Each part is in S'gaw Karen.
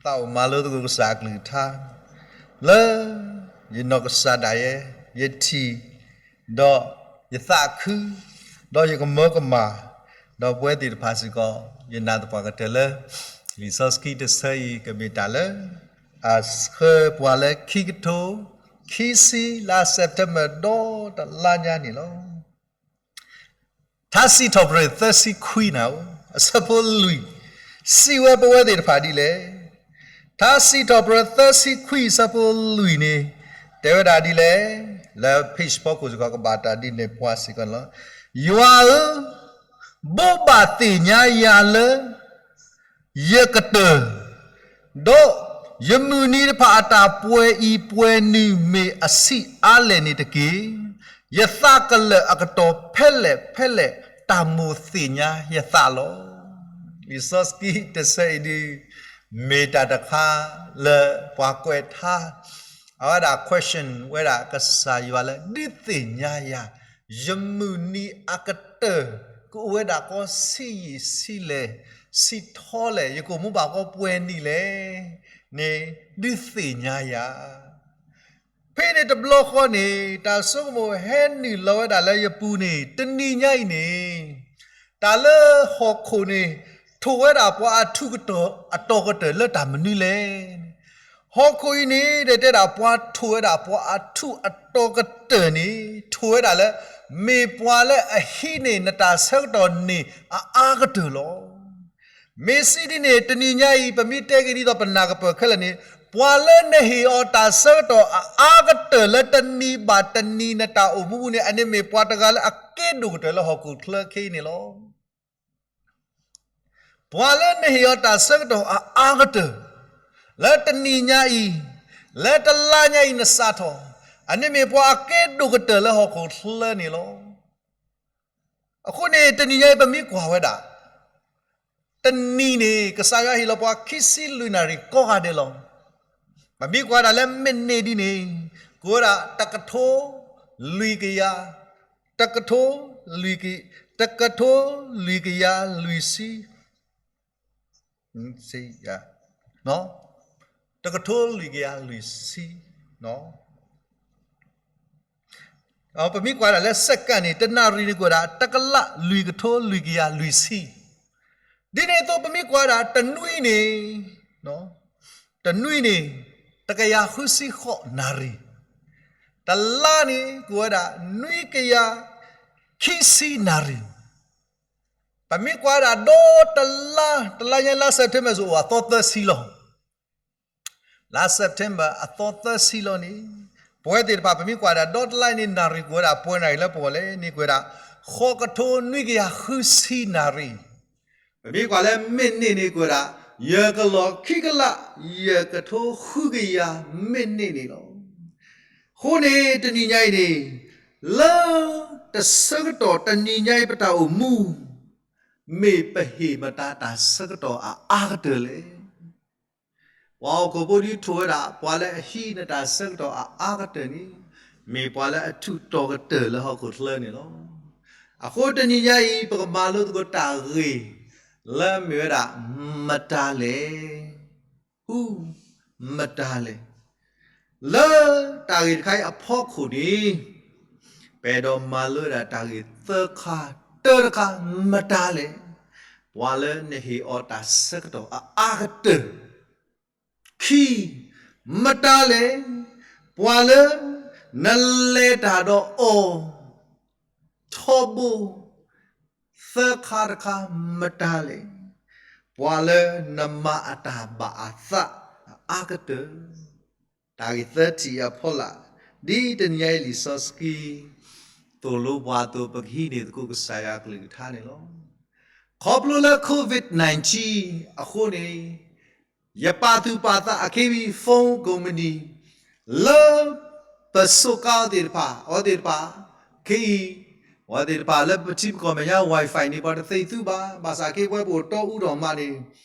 သးအိၣ်မၤလိသကိးကစၢ်အကလုၢ်ကထါ လၢယနီၢ်ကစၢ်ဒၣ်ယဲ, ယထံၣ်, ဒီးယသးခု, ဒီးယကမၢကမၣ်, ဒီးပဝဲသ့ၣ်တဖၣ်စ့ၢ်ကီး ယနာ်သပှၢ်ကတၢၢ်လၢ လံာ်စီဆှံတဆၢအံၤ ကမ့ၢ်တၢ်လၢ အဆှၢပှၤလၢခံကထိခံဆံ လါစဲးပထ့ဘၢၣ် ဒီတလါညါန့ၣ်လီၤ. ထါစံးထီၣ်ပတြၢၤသၢဆံခွံနၢ်ဧိၤ အဆၢဖိလွံၢ် စံးဝဲပဝဲသ့ၣ်တဖၣ်ဒ်လဲၣ်. ထါစံးထီၣ်ပတြၢၤသၢဆံခွံအဆၢဖိလွံၢ်န့ၣ် တဲဝဲဒၣ်ဒ်လဲၣ်, လၢ page ဖီခိၣ်စ့ၢ်ကီး ကဘၣ်တၢ်ဒ်န့ၣ်ပှၤစ့ၢ်ကီးန့ၣ်လီၤ. ယွၤဧၢ, ဘိးဘၣ်သ့ၣ်ညါယၤလၢ ယကတၢၢ်, ဒီးယမုၢ်နံၤတဖၣ်အတၢ်ပှဲၤအံၤပှဲၤနုာ်မ့ၢ်အဆံးအါလဲၣ်န့ၣ်တက့ၢ်. ယသးကလၢာ်အကတီၢ်ဖဲလဲၣ်ဖဲလဲၣ် တၢ်မိၣ်သ့ၣ်ညါယသးလီၤ. လံာ်စီဆှံတဆၢအံၤဒ် မ့ၢ်တၢ်တခါလၢပှၤကွဲးထါ အဝဲဒၣ် question ဝဲဒၣ်ကစၢ်ယွၤလၢ ဒုးသ့ၣ်ညါယၤ, ယမုၢ်နံၤအကတၢၢ် ကအိၣ်ဝဲဒၣ်ကီးဆံးယံာ်ဆံးလဲၣ်, ဆံးထီလဲၣ်, ယကအိၣ်မူဘၣ်ကီးပှဲၤနံၣ်လဲၣ်န့ၣ် ဒုးသ့ၣ်ညါယၤ. ဖဲန့ၣ်တဘျီဃီန့ၣ် တၢ်ဆိကမိၣ်ဟဲနုာ်လီၤဝဲဒၣ်လၢယပူၤန့ၣ် တနံၤညါအံၤန့ၣ် တၢ်လၢဟီၣ်ခိၣ်န့ၣ် ထိၣ်ဝဲဒၣ်ပှၤအထူးအတီၤကတၢၢ်လၢတၢ်မနုၤလဲၣ်. ဟီၣ်ခိၣ်အံၤန့ၣ် တဲတဲဒၣ်ပှၤထိၣ်ဝဲဒၣ်ပှၤအထူးအတီၤကတၢၢ်န့ၣ် ထိၣ်ဝဲဒၣ်လၢ မ့ၢ်ပှၤလၢအဟံးန့ၢ် နတၢ်ဆၢကတီၢ်န့ၣ် အအါကတၢၢ်လီၤ. မ့ၢ်စံးဒ်န့ၣ် တနံၤညါအံၤ ပမ့ၢ်တဲက့ၤဒ်သိးပနၢ်ကပၢၢ်ခဲလၢာ်န့ၣ် ပှၤလၢနဟ့ၣ်အီၤတၢ်ဆၢကတီၢ်အအါကတၢၢ်လၢတနံၤဘၣ်တနံၤနတၢ်အိၣ်မူပူၤန့ၣ် အန့ၣ်မ့ၢ်ပှၤတဂၤလၢအကဲဒိၣ်ကတၢၢ်လၢဟီၣ်ခိၣ်ချၢခဲအံၤန့ၣ်လီၤ. ပှၤလၢနဟ့ၣ်အီၤတၢ်ဆၢကတီၢ်အအါကတၢၢ် လၢတနံၤညါအံၤ, လၢတလါညါအံၤနစးထီၣ်, အန့ၣ်မ့ၢ်ပှၤအကဲဒိၣ်ကတၢၢ်လၢဟီၣ်ခိၣ်ချၢန့ၣ်လီၤ. အဃိန့ၣ် တနံၤညါအံၤပမ့ၢ်ကွၢ်ဝဲဒၣ် တနံၤန့ၣ် ကစၢ်ယွၤဟ့ၣ်လီၤပှၤခံဆံလွံၢ်နၣ်ရံၣ်ကိးဂၤဒဲးလီၤ. ပမ့ၢ်ကွၢ်ဒၣ်လၢမ့ၢ်န့ၢ်ဒ်န့ၣ် ကအိၣ်ဝဲဒၣ်တကထိလွံၢ်ကယၤ, တကထိလွံၢ်က, တကထိလွံၢ်ကယၤလွံၢ်ဆံ တကထိလွံၢ်ကယၤလွံၢ်ဆံ, ပမ့ၢ်ကွၢ်ဒၣ်လၢ second န့ၣ် တနၣ်ရံၣ်န့ၣ် ကအိၣ်ဝဲဒၣ် တကလးလွံၢ်ကထိလွံၢ်ကယၤလွံၢ်ဆံ. ဒ်န့ၣ်အသိး ပမ့ၢ်ကွၢ်ဒၣ်တနွံန့ၣ်, တနွံန့ၣ် တကယၤဃုဆံဃိးနၣ်ရံၣ်, တလါန့ၣ် ကအိၣ်ဝဲဒၣ် နွံကယၤခံဆံနၣ်ရံၣ်. ပမ့ၢ်ကွၢ်ဒၣ်ဒီတလါ, တလါညါလါ September စ့ၢ်အိၣ်အသီသၢဆံလီၤ. လါ September အသီသၢဆံလီၤန့ၣ်, ပဝဲသ့ၣ်တဖၣ် ပမ့ၢ်ကွၢ်ဒၣ်ဒီတလါန့ၣ် နၣ်ရံၣ်ကအိၣ်ဝဲဒၣ် ပှဲၤနၣ်ရံၣ်လၢပဂီၢ်လဲၣ်န့ၣ် ကအိၣ်ဝဲဒၣ် ဃိးကထိနွံကယၤဃုဆံနၣ်ရံၣ်. ပမ့ၢ်ကွၢ်လၢ minute န့ၣ် ကအိၣ်ဝဲဒၣ် ယဲၢ်ကလီၢ်ခံကလး ယဲၢ်ကထိဃုကယၤ minute န့ၣ်လီၤ. အဃိန့ၣ် တနံၤညါအံၤန့ၣ် လၢတဆၢကတီၢ်တနံၤညါအံၤ ပတၢ်အိၣ်မူ မ့ၢ်ပဟ့ၣ်မတၤတၢ်ဆၢကတီၢ်အအါကတၢၢ်လဲၣ်. ပှၤဟီၣ်ခိၣ်ဖိဒ်ထိၣ်ဝဲဒၣ် ပှၤလၢအဟံးနတၢ်ဆၢကတီၢ်အအါကတၢၢ်န့ၣ် မ့ၢ်ပှၤလၢအထူးတီၤကတၢၢ်လၢဟီၣ်ခိၣ်ချၢန့ၣ်လီၤ. အဃိတနံၤညါအံၤ ပကမၤလိသကိးတၢ်ဂ့ၢ် လၢမ့ၢ်ဝဲဒၣ် မတၤလဲၣ် who မတၤလဲၣ်. လၢတၢ်ဂ့ၢ်တခါအံၤအဖီခိၣ်န့ၣ် ပအဲၣ်ဒိးမၤလိဝဲဒၣ်တၢ်ဂ့ၢ်သၢခါ, တၢတခါ မတၤလဲၣ်, ပှၤလၢနဟ့ၣ်အီၤတၢ်ဆၢကတီၢ်အအါကတၢၢ်, ခံ, မတၤလဲၣ်, ပှၤလၢနလဲၤတၢ်ဒီးအီၤ ထီဘိ, သၢခါတခါ မတၤလဲၣ်, ပှၤလၢနမၤအတၢ်ဘၣ်အသးအအါကတၢၢ်. တၢ်ဂ့ၢ်သၢထံၣ်အဖီလာ် ဒ်တနံၤညါအံၤလံာ်စီဆှံ သိၣ်လိပှၤအသိး ပကဟံးန့ၢ်သကိးကစၢ်ယွၤအကလုၢ်ကထါန့ၣ်လီၤ. ခီဖျိလၢ COVID nineteen အဃိန့ၣ် ယပာ်သူၣ်ပာ်သးအခံဝံၤ phone company လၢပစူးကါအီၤသ့ၣ်တဖၣ်, အဝဲသ့ၣ်တဖၣ် ခဲအံၤ အဝဲသ့ၣ်တဖၣ်လၢပထံပကီၢ်မဲာ်ညါ Wi-Fi န့ၣ် ပှၤတသ့ၣ်သူဘၣ်. ဘၣ်ဆၣ်ခဲအံၤပဝဲပအိၣ်တီအူဒီးမးန့ၣ်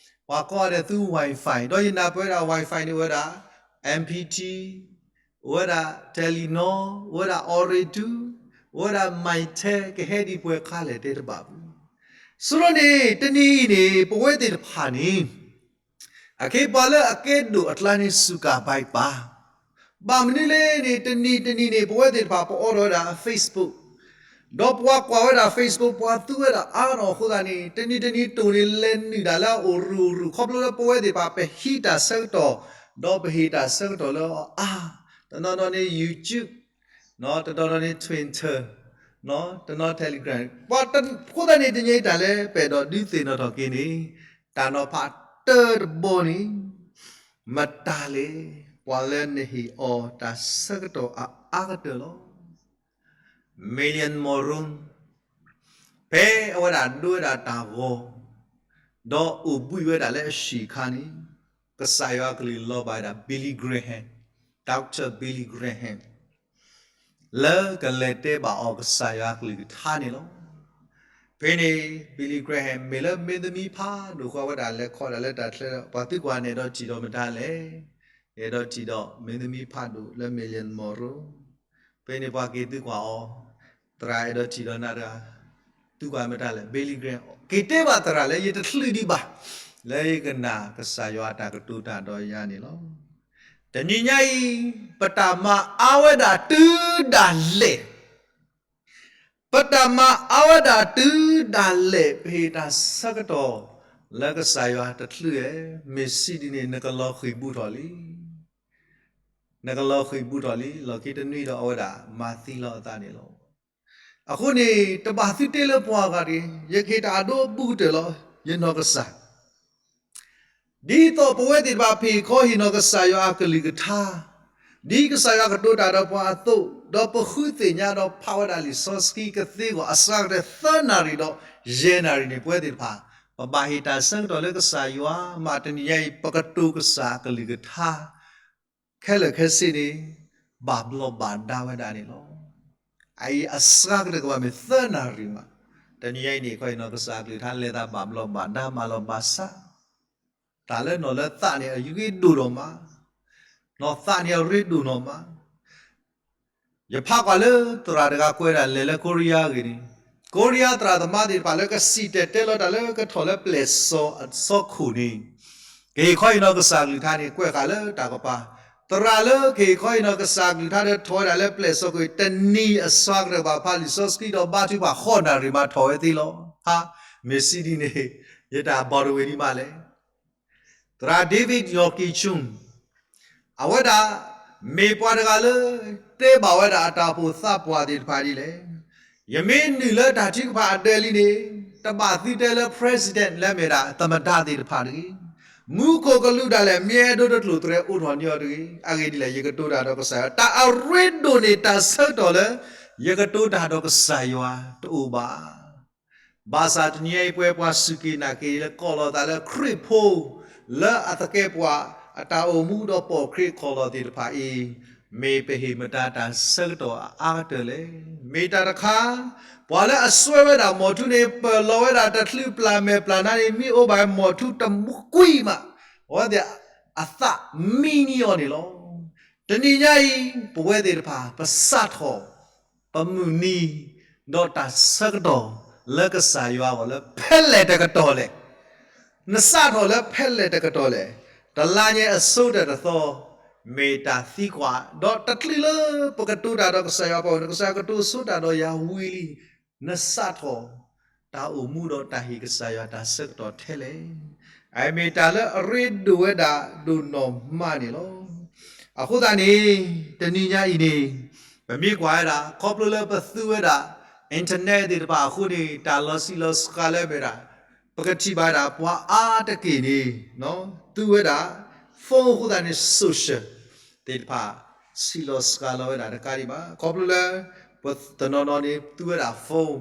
ပှၤကိးဂၤဒဲးသူ Wi-Fi ဒီးယနၢ်ပၢၢ်ဝဲဒၣ် Wi-Fi န့ၣ် အိၣ်ဝဲဒၣ် M P T, အိၣ်ဝဲဒၣ် Telenor, အိၣ်ဝဲဒၣ် Ooredoo, အိၣ်ဝဲဒၣ် Mytel ကဟဲဒ်ပှဲၤခါလဲၣ်တဲတဘၣ်ဘၣ်. ဆိဒီးန့ၣ် တနံၤအံၤန့ၣ် ပဝဲသ့ၣ်တဖၣ်န့ၣ် အခ့အပှၤလၢအကဲဒိၣ်အကျါန့ၣ် စူးကါဘၣ်ပာ်, ဘၣ်မနုၤလဲၣ်န့ၣ် တနံၤတနံၤန့ၣ် ပဝဲသ့ၣ်တဖၣ် ပအိးထီၣ်ဝဲဒၣ် Facebook, ဒီးပှၤကွၢ်ဝဲဒၣ် Facebook ပှၤသူဝဲဒၣ်အါထီၣ်အဃိသတးန့ၣ် တနံၤတနံၤတိၢ်န့ၣ် လဲၤနုာ်ဒၣ်လၢအအိၣ်ရူၢ်ရူၢ် ခီဖျိလၢပဝဲသ့ၣ်တဖၣ် ပဟံးတၢ်ဆၢကတီၢ်, ဒီးပဟ့ၣ်တၢ်ဆၢကတီၢ်လၢအအါ, တနီၤနီၤန့ၣ် YouTube, တနီၤနီၤန့ၣ် Twitter, တနီၤ Telegram, ပှၤအဃိသတးန့ၣ် တနံၤအံၤတၢ်လၢပအဲၣ်ဒိးဒုးသ့ၣ်နီၣ်ထီၣ်က့ၤန့ၣ် တၢ်နီၤဖးတၢတဘီန့ၣ် မတၤလဲၣ် ပှၤလၢနဟ့ၣ်အီၤတၢ်ဆၢကတီၢ်အအါကတၢၢ်လီၤ. Marilyn Monroe, ဖဲအဝဲဒၣ်ဒိဝဲဒၣ်တၢ်ဂီၤ, ဒီးအိၣ်ဘှံးဝဲဒၣ်လၢအဟံၣ်အခါန့ၣ်, ကစၢ်ယွၤအကလုၢ်လီၤဘၣ်ဝဲဒၣ် Billy Graham, Doctor Billy Graham လၢကလဲၤတဲဘၣ်အီၤကစၢ်ယွၤအကလုၢ်ကထါန့ၣ်လီၤ. ဖဲန့ၣ် Billy Graham မ့ၢ်လၢမင်းသမီးဖးဒိၣ်ဃီ အဝဲဒၣ်လဲၤခီဒၣ်လၢတၢ်ချၢ ပှၤသံကွၢ်န့ၣ် အဲၣ်ဒိးထံၣ်ဒီးမတၤလဲၣ်, အဲၣ်ဒိးထံၣ်ဒီးမင်းသမီးဖးဒိၣ်လၢ Marilyn Monroe. ဖဲန့ၣ်ပှၤက့ၤသံကွၢ်အီၤ, သရၣ်အဲၣ်ဒိးထံၣ်ဒီးနၤတဂၤ, သံကွၢ်မတၤလဲၣ်, Billy Graham က့ၤတဲဘၣ်သရၣ်လၢ ယတချုးဒံးဘၣ် လၢယကနၣ်ကစၢ်ယွၤအတၢ်ကတိၤတၢ်ဒီးယၤန့ၣ်လီၤ. တနံၤညါအံၤ ပတၢ်မၤအါဝဲဒၣ်တုၤဒၣ်လဲာ်, ပတၢ်မၤအါဝဲဒၣ်တုၤဒၣ်လဲာ် ပဟ့ၣ်တၢ်ဆၢကတီၢ်လၢကစၢ်ယွၤတချုးဧါ, မ့ၢ်စံးဒ်န့ၣ် နကလီၤဃံၢ်ဘူးထီၣ်လံ, နကလီၤဃံၢ်ဘူးထီၣ်လံ, လီၢ်ခံတနွံဒီးအဝဲဒၣ်မၤသံလီၤအသးန့ၣ်လီၤ. အဃိန့ၣ် တဘၣ်သုတဲလၢပှၤဂၤတဂ့ၤ, ယကဟ့ၣ်တၢ်အဒိအဘူးကတၢၢ်လီၤ, ယနီၢ်ကစၢ် ဒ်သိးပဝဲသ့ၣ်တဖၣ် ဖံးခီဟ့ၣ်နီၤကစၢ်ယွၤအကလုၢ်ကထါ, ဒ်ကစၢ်ယွၤကတိၤတၢ်ဒီးပှၤအသိး, ဒီးပဃုသ့ၣ်ညါဒီးဖးဝဲဒၣ်လံာ်စီဆှံကသ့အဂီၢ် အစှၤကတၢၢ်သၢနၣ်ရံၣ်ဒီးယဲၢ်နၣ်ရံၣ်န့ၣ် ပဝဲသ့ၣ်တဖၣ် ပဘၣ်ဟ့ၣ်တၢ်ဆၢကတီၢ်လၢကစၢ်ယွၤမး. တနံၤညါအံၤ ပကတိၤကစၢ်အကလုၢ်ကထါ ခဲလၢာ်ခဲဆ့န့ၣ် ဘၣ်ဘျီးဘၣ်ဒါဝဲဒၣ်န့ၣ်လီၤ. အအံၤအစှၤကတၢၢ်ကဘၣ်မ့ၢ်သၢနၣ်ရံၣ်မး. တနံၤညါအံၤန့ၣ် ခီအံၤနီၢ်ကစၢ်အကလုၢ်ကထါ လဲၤသးဘၣ်ဘျီးဘၣ်ဒါမးလီၤ. ဘၣ်ဆၣ် တၢ်လၢနီၢ်လၢသးန့ၣ် အရ့ဒိၣ်နီၢ်မး, နီၢ်သးန့ၣ်အရ့ဒိၣ်နီၢ်မး. ယဖးကွၢ်လၢသရၣ်တဂၤကွဲးဒၣ်လဲာ်လၢကိရံယါအဂ့ၢ်န့ၣ်, ကိရံယါသရၣ်သမါသ့ၣ်တဖၣ်လၢကစံၣ်တဲၤတဲလီၤတၢ်လၢကထီၣ်လၢပျဲၢ်စီဆှံအစီခိၣ်န့ၣ်, ကဟ့ၣ်ခီဟ့ၣ်နီၤကစၢ်ကလုၢ်ကထါန့ၣ် ကွဲးဃာ်လၢတၢ်ကပၤ, သရၣ်လၢကဟ့ၣ်ခီဟ့ၣ်နီၤကစၢ်ကလုၢ်ကထါဒီးထီၣ်ဝဲဒၣ်လၢပျဲၢ်စီဆှံအခိၣ် တနံၤအစှၤကတၢၢ်ဘၣ်ဖးလံာ်စီဆှံဒီးဘါထုကဖၣ်ဃိးနၣ်ရံၣ်မး ထီၣ်ဝဲသ့လီၤ. ဟါ, မ့ၢ်စံးဒ်န့ၣ် ယတၢ်ဘၣ်တဝ့ၢ်ဒံးမးလဲၣ်. သရၣ် David Yorkey Chung အဝဲဒၣ် မ့ၢ်ပှၤတဂၤလၢ တဲဘၣ်ဝဲဒၣ်အတၢ်အိၣ်ဖှိၣ်သးပှၢ်သ့ၣ်တဖၣ်ဒ်လဲၣ်. ယမ့ၢ်နုာ်လၢတၢ်ထုကဖၣ်အဒၢးလံန့ၣ် တဘၣ်သုတဲလၢ president လၢမ့ၢ်ဒၣ်သမ္မတသ့ၣ်တဖၣ်တဂ့ၤ. မူခိၣ်ကလူးဒၣ်လဲာ် မ့ၢ်အဲၣ်ဒိးတကျိၣ်တြဲၤအိးထီၣ်န့ၢ်အီၤတဂ့ၤ. အဂ့ၢ်ဒ်လဲၣ် ယကတိၤတၢ်ဒီးကစၢ်ယွၤ တၢ်အရ့ဒိၣ်န့ၣ် တၢ်ဆၢကတီၢ်လၢ ယကတိၤတၢ်ဒီးကစၢ်ယွၤတအိၣ်ဘၣ်. ဘၣ်ဆၣ်တနံၤအံၤ ပဝဲပှၤစူၢ်က့ၤနာ်က့ၤလၢကီၢ်လီၤသးလၢခရံာ်ဖိ လၢအသကဲးပဝး အတၢ်အိၣ်မူဒီးပိာ်ခရံာ်ကီၢ်လီၤသ့ၣ်တဖၣ်အံၤ မ့ၢ်ပဟ့ၣ်မတၤတၢ်ဆၢကတီၢ်အအါကတၢၢ်လဲၣ်. မ့ၢ်တၢ်တခါ ပှၤလၢအစွဲဝဲဒၣ်မီၢ်ထူန့ၣ် ပၢၢ်လီၤဝဲဒၣ်တချုးပျၢ်မဲာ်ပျၢ်နါန့ၣ် မ့ၢ်အိၣ်ဘၣ်မီၢ်ထူတကွံာ်မး အဝဲသ့ၣ်အသးမံန့ၢ်အီၤန့ၣ်လီၤ. တနံၤညါအံၤ ပဝဲသ့ၣ်တဖၣ် ပစးထီၣ် ပမုၢ်နံၤ ဒီးတၢ်ဆၢကတီၢ် လၢကစၢ်ယွၤအဂီၢ်လၢဖဲလဲၣ်တကတီၢ်လဲၣ်. နစးထီၣ်လၢဖဲလဲၣ်တကတီၢ်လဲၣ်. တလါညါအဆိကတၢၢ်တသီ မ့ၢ်တၢ်သံကွၢ် ဒီးတချုးလၢပကတိၤတၢ်ဒီးကစၢ်ယွၤပှၤ နကစၢ်ယွၤကတိၤဆိတၢ်ဒီးယၤဝံၤလံ နစးထီၣ် တၢ်အိၣ်မူဒီးတၢ်ဟ့ၣ်ကစၢ်ယွၤတၢ်ဆၢကတီၢ်ထဲလဲၣ်. အမ့ၢ်တၢ်လၢအရ့ဒိၣ်ဝဲဒၣ်ဒိၣ်နီၢ်မးန့ၣ်လီၤ. အဃိသတးန့ၣ် တနံၤညါအံၤန့ၣ် ပမ့ၢ်ကွၢ်ဝဲဒၣ် ခီဖျိလၢပသူဝဲဒၣ် internet သ့ၣ်တဖၣ်အဃိန့ၣ် တၢ်လီၤဆံးလီၤစှၤလၢမ့ၢ်ဒၣ် ပကထံၣ်ဘၣ်ဒၣ်ပှၤအါတက့ၢ်န့ၣ် သူဝဲဒၣ် phone အဃိသတးန့ၣ် social သ့ၣ်တဖၣ် ဆံးလီၤစှၤလီၤဝဲဒၣ်တကးဒံးဘၣ်. ခီဖျိလၢ ပတနီၤနီၤန့ၣ် သူဝဲဒၣ် phone,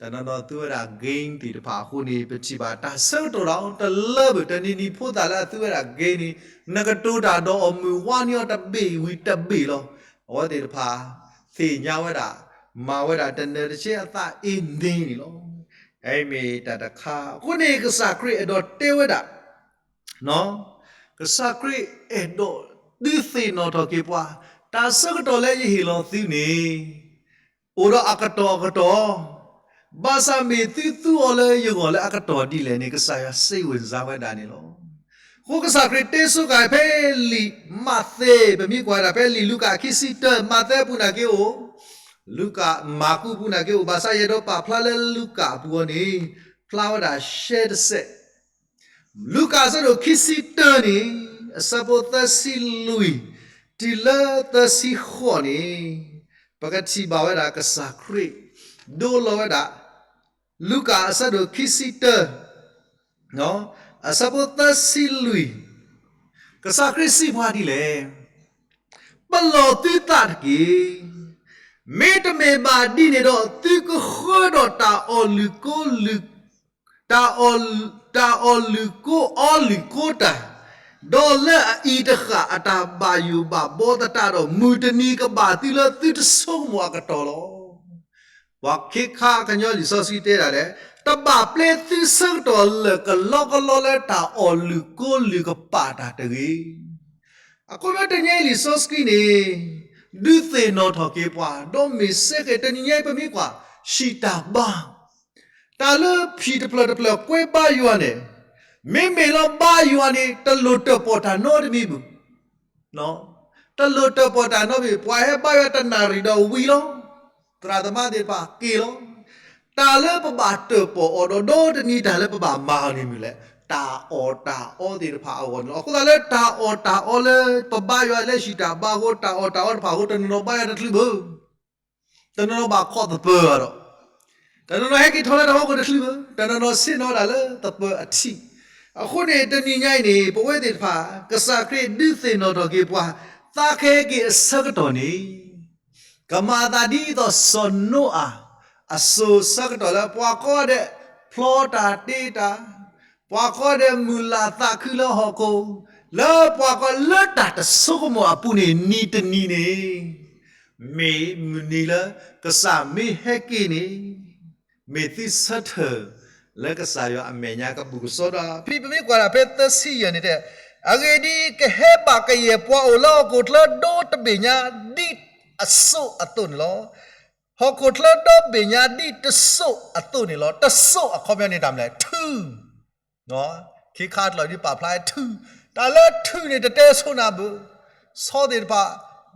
တနီၤနီၤသူဝဲဒၣ် game သ့ၣ်တဖၣ်အဃိန့ၣ် ပထံၣ်ဘၣ်တၢ်ဆၢကတီၢ်ဒီးတလၢဘၣ်. တနံၤနံၤဖိသၣ်လၢအသူဝဲဒၣ် game န့ၣ် နကတိၤတၢ်ဒီးအီၤမုၢ်ဝါန့ၢ်အီၤတဘ့ၣ်ဝံၤတဘ့ၣ်လီၤ. အဝဲသ့ၣ်တဖၣ် သ့ၣ်ညါဝဲဒၣ် မၤဝဲဒၣ်တနၢၤတဆဲးအသးအ့န့ၣ်န့ၣ်လီၤ. အမ့ၢ်တၢ်တခါ အဃိန့ၣ် ကစၢ်ခရံာ်အဲၣ်ဒိးတဲဝဲဒၣ် ကစၢ်ခရံာ်အဲၣ်ဒိးဒုးသ့ၣ်နီၣ်ထီၣ်က့ၤပှၤ, တၢ်ဆၢကတီၢ်လၢယဟ့ၣ်လီၤသုန့ၣ် အိၣ်ဒီးအကတီၢ်အကတီၢ်, ဘၣ်ဆၣ်မ့ၢ်သုသူအီၤလၢယဂီၢ်လၢအကတီၢ်ဒ်လဲၣ်န့ၣ် ကစၢ်ယွၤစံးဝဲစါဝဲဒၣ်န့ၣ်လီၤ. အဃိကစၢ်ခရံာ်တဲဆိဃာ်ဖဲလံာ်မးသဲ, ပမ့ၢ်ကွၢ်ဒၣ်ဖဲလံာ်လူၤကၣ်ခံဆံတၢ, မးသဲအပူၤနာ်က့အိၣ်, လူၤကၣ်, မၢ်ကူးအပူၤနာ်က့အိၣ်, ဘၣ်ဆၣ်ယအဲၣ်ဒိးပာ်ဖျါလၢလူၤကၣ်အပူၤအီၤန့ၣ်, ဖျါဝဲဒၣ်ရှဲတစဲး. လူၤကၣ်အဆၢဒိၣ်ခံဆံတၢန့ၣ်, အဆၢဖိသၢဆံလွံၢ် တုၤလၢသၢဆံဃိးန့ၣ်, ပကထံၣ်ဘၣ်ဝဲဒၣ်ကစၢ်ခရံာ် ဒိလီၤဝဲဒၣ်, လူၤကၣ်အဆၢဒိၣ်ခံဆံတၢ အဆၢဖိသၢဆံလွံၢ်, ကစၢ်ခရံာ်စံးပှၤဒ်လဲၣ်, ပလီၢ်သုသးတက့ၢ်. မ့တမ့ၢ်ဘၣ်ဒ်န့ၣ်ဒီး သုကဃၢဒီးတၢ်အီၣ်လုၢ်ကိလုၢ်, တၢ်အီၣ်လုၢ်ကိအီလုၢ်ကိတၢ်, ဒီးလၢအအံၤတဃၣ်အတၢ်ဘၣ်ယိၣ်ဘၣ်ဘီသတးဒီး မုၢ်တနံၤကဘၣ်သုလၢသုတဆိကမိၣ်အကတီၢ်လီၤ. ပှၤခ့ခါကညီလံာ်စီဆှံတဲဒၣ်လဲၣ်, တဘၣ်ပျဲသုဆၢကတီၢ်လၢာ်ကလီကလီလၢတၢ်အီၣ်လုၢ်ကိလုၢ်ကပာ်တၢ်တဂ့ၤ. အခီပညီတနံၤအံၤလံာ်စီဆှံန့ၣ် ဒုးသ့ၣ်နီၣ်ထီၣ်က့ၤပှၤ, ဒီးမ့ၢ်စ့ၢ်ကီးတနံၤညါအံၤပမ့ၢ်ကွၢ် ဟံၣ်တၢ်ဘါ တၢ်လၢဟံၣ်တဖျၢၣ်တဖျၢၣ်ကွဲဘါယွၤန့ၣ်, မ့မ့ၢ်လၢဘါယွၤန့ၣ် တလိၣ်တၢၣ်ပီၣ်တၢ်နီတမံၤဘၣ်. တလိၣ်တၢၣ်ပီၣ်တၢ်နီတမံၤ, ပှၤဟဲဘါယွၤတနၣ်ရံၣ်ဒီးဝံၤလီၤ. သရၣ်သမါသ့ၣ်တဖၣ်က့ၤလီၤ. တၢ်လၢပဘၣ်တၢၣ်ပီၣ်အီၤဒီး ဒီတနံၤတၢ်လၢပဘၣ်မၤအီၤန့ၣ်မ့ၢ်လဲၣ်, တၢ်အီၣ်တၢ်အီသ့ၣ်တဖၣ်အဂီၢ်န့ၣ်လီၤ. အဃိသတးလၢတၢ်အီၣ်တၢ်အီလၢပဘါယွၤလၢဟံၣ်တၢ်ဘါအဃိ, တၢ်အီၣ်တၢ်အီတဖၣ်အဃိ တနီၤနီၤဘါယွၤတချုးဘၣ် တနီၤနီၤဘၣ်ခီၣ်သပၢၤဒီး, တနီၤနီၤဟဲက့ၤထီၣ်လၢတၢ်ဟီၣ်ခိၣ်တချုးဘၣ်, တနီၤနီၤဆ့ၣ်နီၤဒၣ်လၢသပၢၤအထံး. အဃိန့ၣ် တနံၤညါအံၤန့ၣ် ပဝဲသ့ၣ်တဖၣ် ကစၢ်ခရံာ်ဒုးသ့ၣ်နီၣ်ထီၣ်က့ၤပှၤ သးကဟဲက့ၤအဆၢကတီၢ်န့ၣ် ကမၤအသးဒ်သိးစီၤနိအၤ အစိၤဆၢကတီၢ်လၢပှၤကိးဂၤဒဲး ဖျီတၢ်တ့တၢ်, ပှၤကိးဂၤဒဲးမုၢ်လၢ်သးခုလၢဟီၣ်ခိၣ်, လၢပှၤကိးလၢတၢ်တဆိကမိၣ်အပူၤန့ၣ် နံၤတနံၤန့ၣ် မ့ၢ်မုၢ်နံၤလၢကစၢ်မ့ၢ်ဟဲက့ၤန့ၣ် မ့ၢ်သုဆၢထၢၣ်လၢကစၢ်ယွၤအမဲာ်ညါကဘူၣ်ကစီဒီး, ဖဲပမ့ၢ်ကွၢ်ဒၣ်ဖဲသၢဆံယဲၢ်န့ၣ်တဲ, အဂ့ၢ်ဒ်အံၤ, ကဟဲဘၣ်ကယဲၢ်ပှၤအိၣ်လၢဟီၣ်ခိၣ်ချၢဒီတဘ့ၣ်ညါဒ်အစိၣ်အသိးန့ၣ်လီၤ. ဟီၣ်ခိၣ်ချၢဒီဘ့ၣ်ညါဒ်တစိၣ်အသိးန့ၣ်လီၤ. တစိၣ်အခီပညီန့ၣ်တၢ်မနုၤလဲၣ်, ထု ခ့ခါတလီၤဒ်ပာ်ဖျါထု, တၢ်လၢထုန့ၣ်တတဲဆိနၤဘၣ်. ဆီသ့ၣ်တဖၣ်,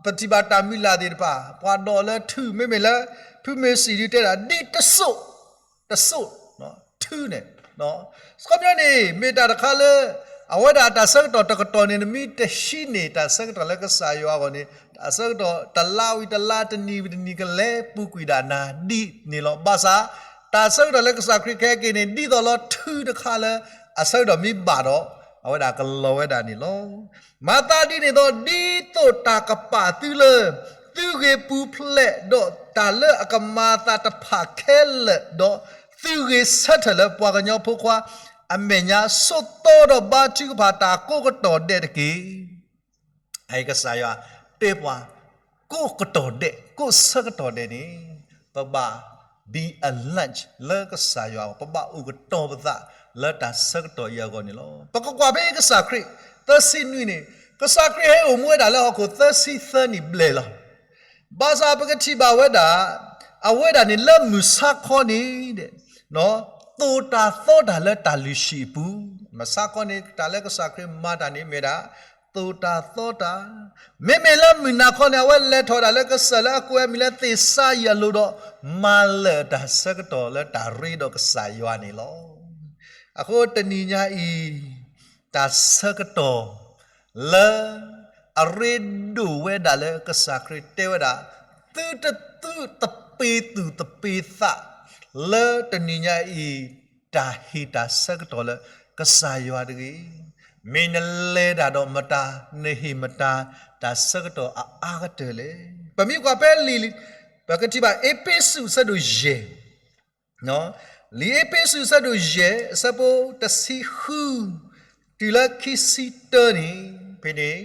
ပထံၣ်ဘၣ်တၢ်မုၢ်လၢ်သ့ၣ်တဖၣ်, ပှၤဒိးလၢထု, မ့မ့ၢ်လၢ ဖုမ့ၢ်စံၣ်ဒုတဲဒၣ် ဒ်တစိၣ်, တစိၣ်, ထုန့ၣ်, ခီပညီန့ၣ် မ့ၢ်တၢ်တခါလၢ အဝဲဒၣ်တၢ်ဆၢကတီၢ်တကတီၢ်န့ၣ် နမ့ၢ်တဟံးန့ၢ်တၢ်ဆၢကတီၢ်လၢကစၢ်ယွၤအဂီၢ်န့ၣ် တၢ်ဆၢကတီၢ်တလါဝံၤတလါ တနံၤဝံၤတနံၤ ကလဲၤပူၤကွံာ်ဒၣ်နၤဒ်န့ၣ်လီၤ. ဘၣ်ဆၣ် တၢ်ဆၢကတီၢ်လၢကစၢ်ခရံာ်ကဟဲက့ၤန့ၣ် ဒ်သိးလီၤထုတခါလၢ အဆၢကတီၢ်မ့ၢ်ဘၣ်ဒီး အဝဲဒၣ်ကလီၤဝဲဒၣ်န့ၣ်လီၤ. မၤသးဒ်န့ၣ်ဒီး ဒ်သိးတၢ်ကပာ်သုလၢ သုဂ့ၤပူၤဖျဲးဒီးတၢ်လၢအကမၤအသးတဖၣ်ခဲလၢာ်ဒီး သုဂ့ၤဆၢထၢၣ်လၢပှၤကညီဖိခွါအမဲာ်ညါ ဆိးသီဒီးဘါထုကဖၣ်တၢ်ကိးကတီၢ်ဒဲးတက့ၢ်. အကစၢ်ယွၤတဲပှၤ ကိးကတီၢ်ဒဲး, ကိးဆၢကတီၢ်ဒဲးန့ၣ် ပဘၣ် be alert လၢကစၢ်ယွၤအဂီၢ်, ပဘၣ်အိၣ်ကတီၤပသးလၢတၢ်ဆၢကတီၢ်အံၤအဂီၢ်န့ၣ်လီၤ. ပကကွၢ်ဖဲကစၢ်ခရံာ် သၢဆံနွံန့ၣ် ကစၢ်ခရံာ်ဟဲအိၣ်မူဝဲဒၣ်လၢဟီၣ်ခိၣ်သၢဆံသၢနံၣ်ဘျဲၣ်လီၤ. ဘၣ်ဆၣ်ပကထံၣ်ဘၣ်ဝဲဒၣ် အဝဲဒၣ်န့ၣ်လၢမုၢ်ဆါခီန့ၣ် သိၣ်တၢ်သီတၢ်လၢတၢ်လုၢ်ဟံၣ်အပူၤ, မုၢ်ဆါခီန့ၣ် တၢ်လၢကစၢ်ခရံာ်မၤတၢ်န့ၣ်မ့ၢ်ဒၣ် သိၣ်တၢ်သီတၢ်, မ့မ့ၢ်လၢမုၢ်နၤခီန့ၣ် အဝဲလဲၤထီၣ်ဒၣ်လၢကစၢၢ်လၢအကိးဝဲအမံၤလၢသ့ၣ်စါယၤလိာ်ဒီး မၤလၢာ်တၢ်ဆၢကတီၢ်လၢတၢ်ရ့ဒီးကစၢ်ယွၤန့ၣ်လီၤ. အဃိတနံၤညါအံၤ တၢ်ဆၢကတီၢ် လၢအရ့ဒိၣ်ဝဲဒၣ်လၢကစၢ်ခရံာ်တဲဝဲဒၣ်, သုတသုတပ့ၤသူၣ်တပ့ၤသး လၢတနံၤညါအံၤ တၢ်ဟ့ၣ်တၢ်ဆၢကတီၢ်လၢကစၢ်ယွၤတဂ့ၤ. မ့ၢ်နလဲၤတၢ်ဒီးမတၤ, နဟ့ၣ်မတၤ တၢ်ဆၢကတီၢ်အအါကတၢၢ်လဲၣ်. ပမ့ၢ်ကွၢ်ဖဲလံာ်, ပကထံၣ်ဘၣ်အ့းဖ့းစူးအဆၢဒိၣ်ယဲၢ် လံာ်အ့းဖ့းစူးအဆၢဒိၣ်ယဲၢ် အဆၢဖိတဆံဃု တုၤလၢခံဆံတၢန့ၣ်, ဖဲန့ၣ်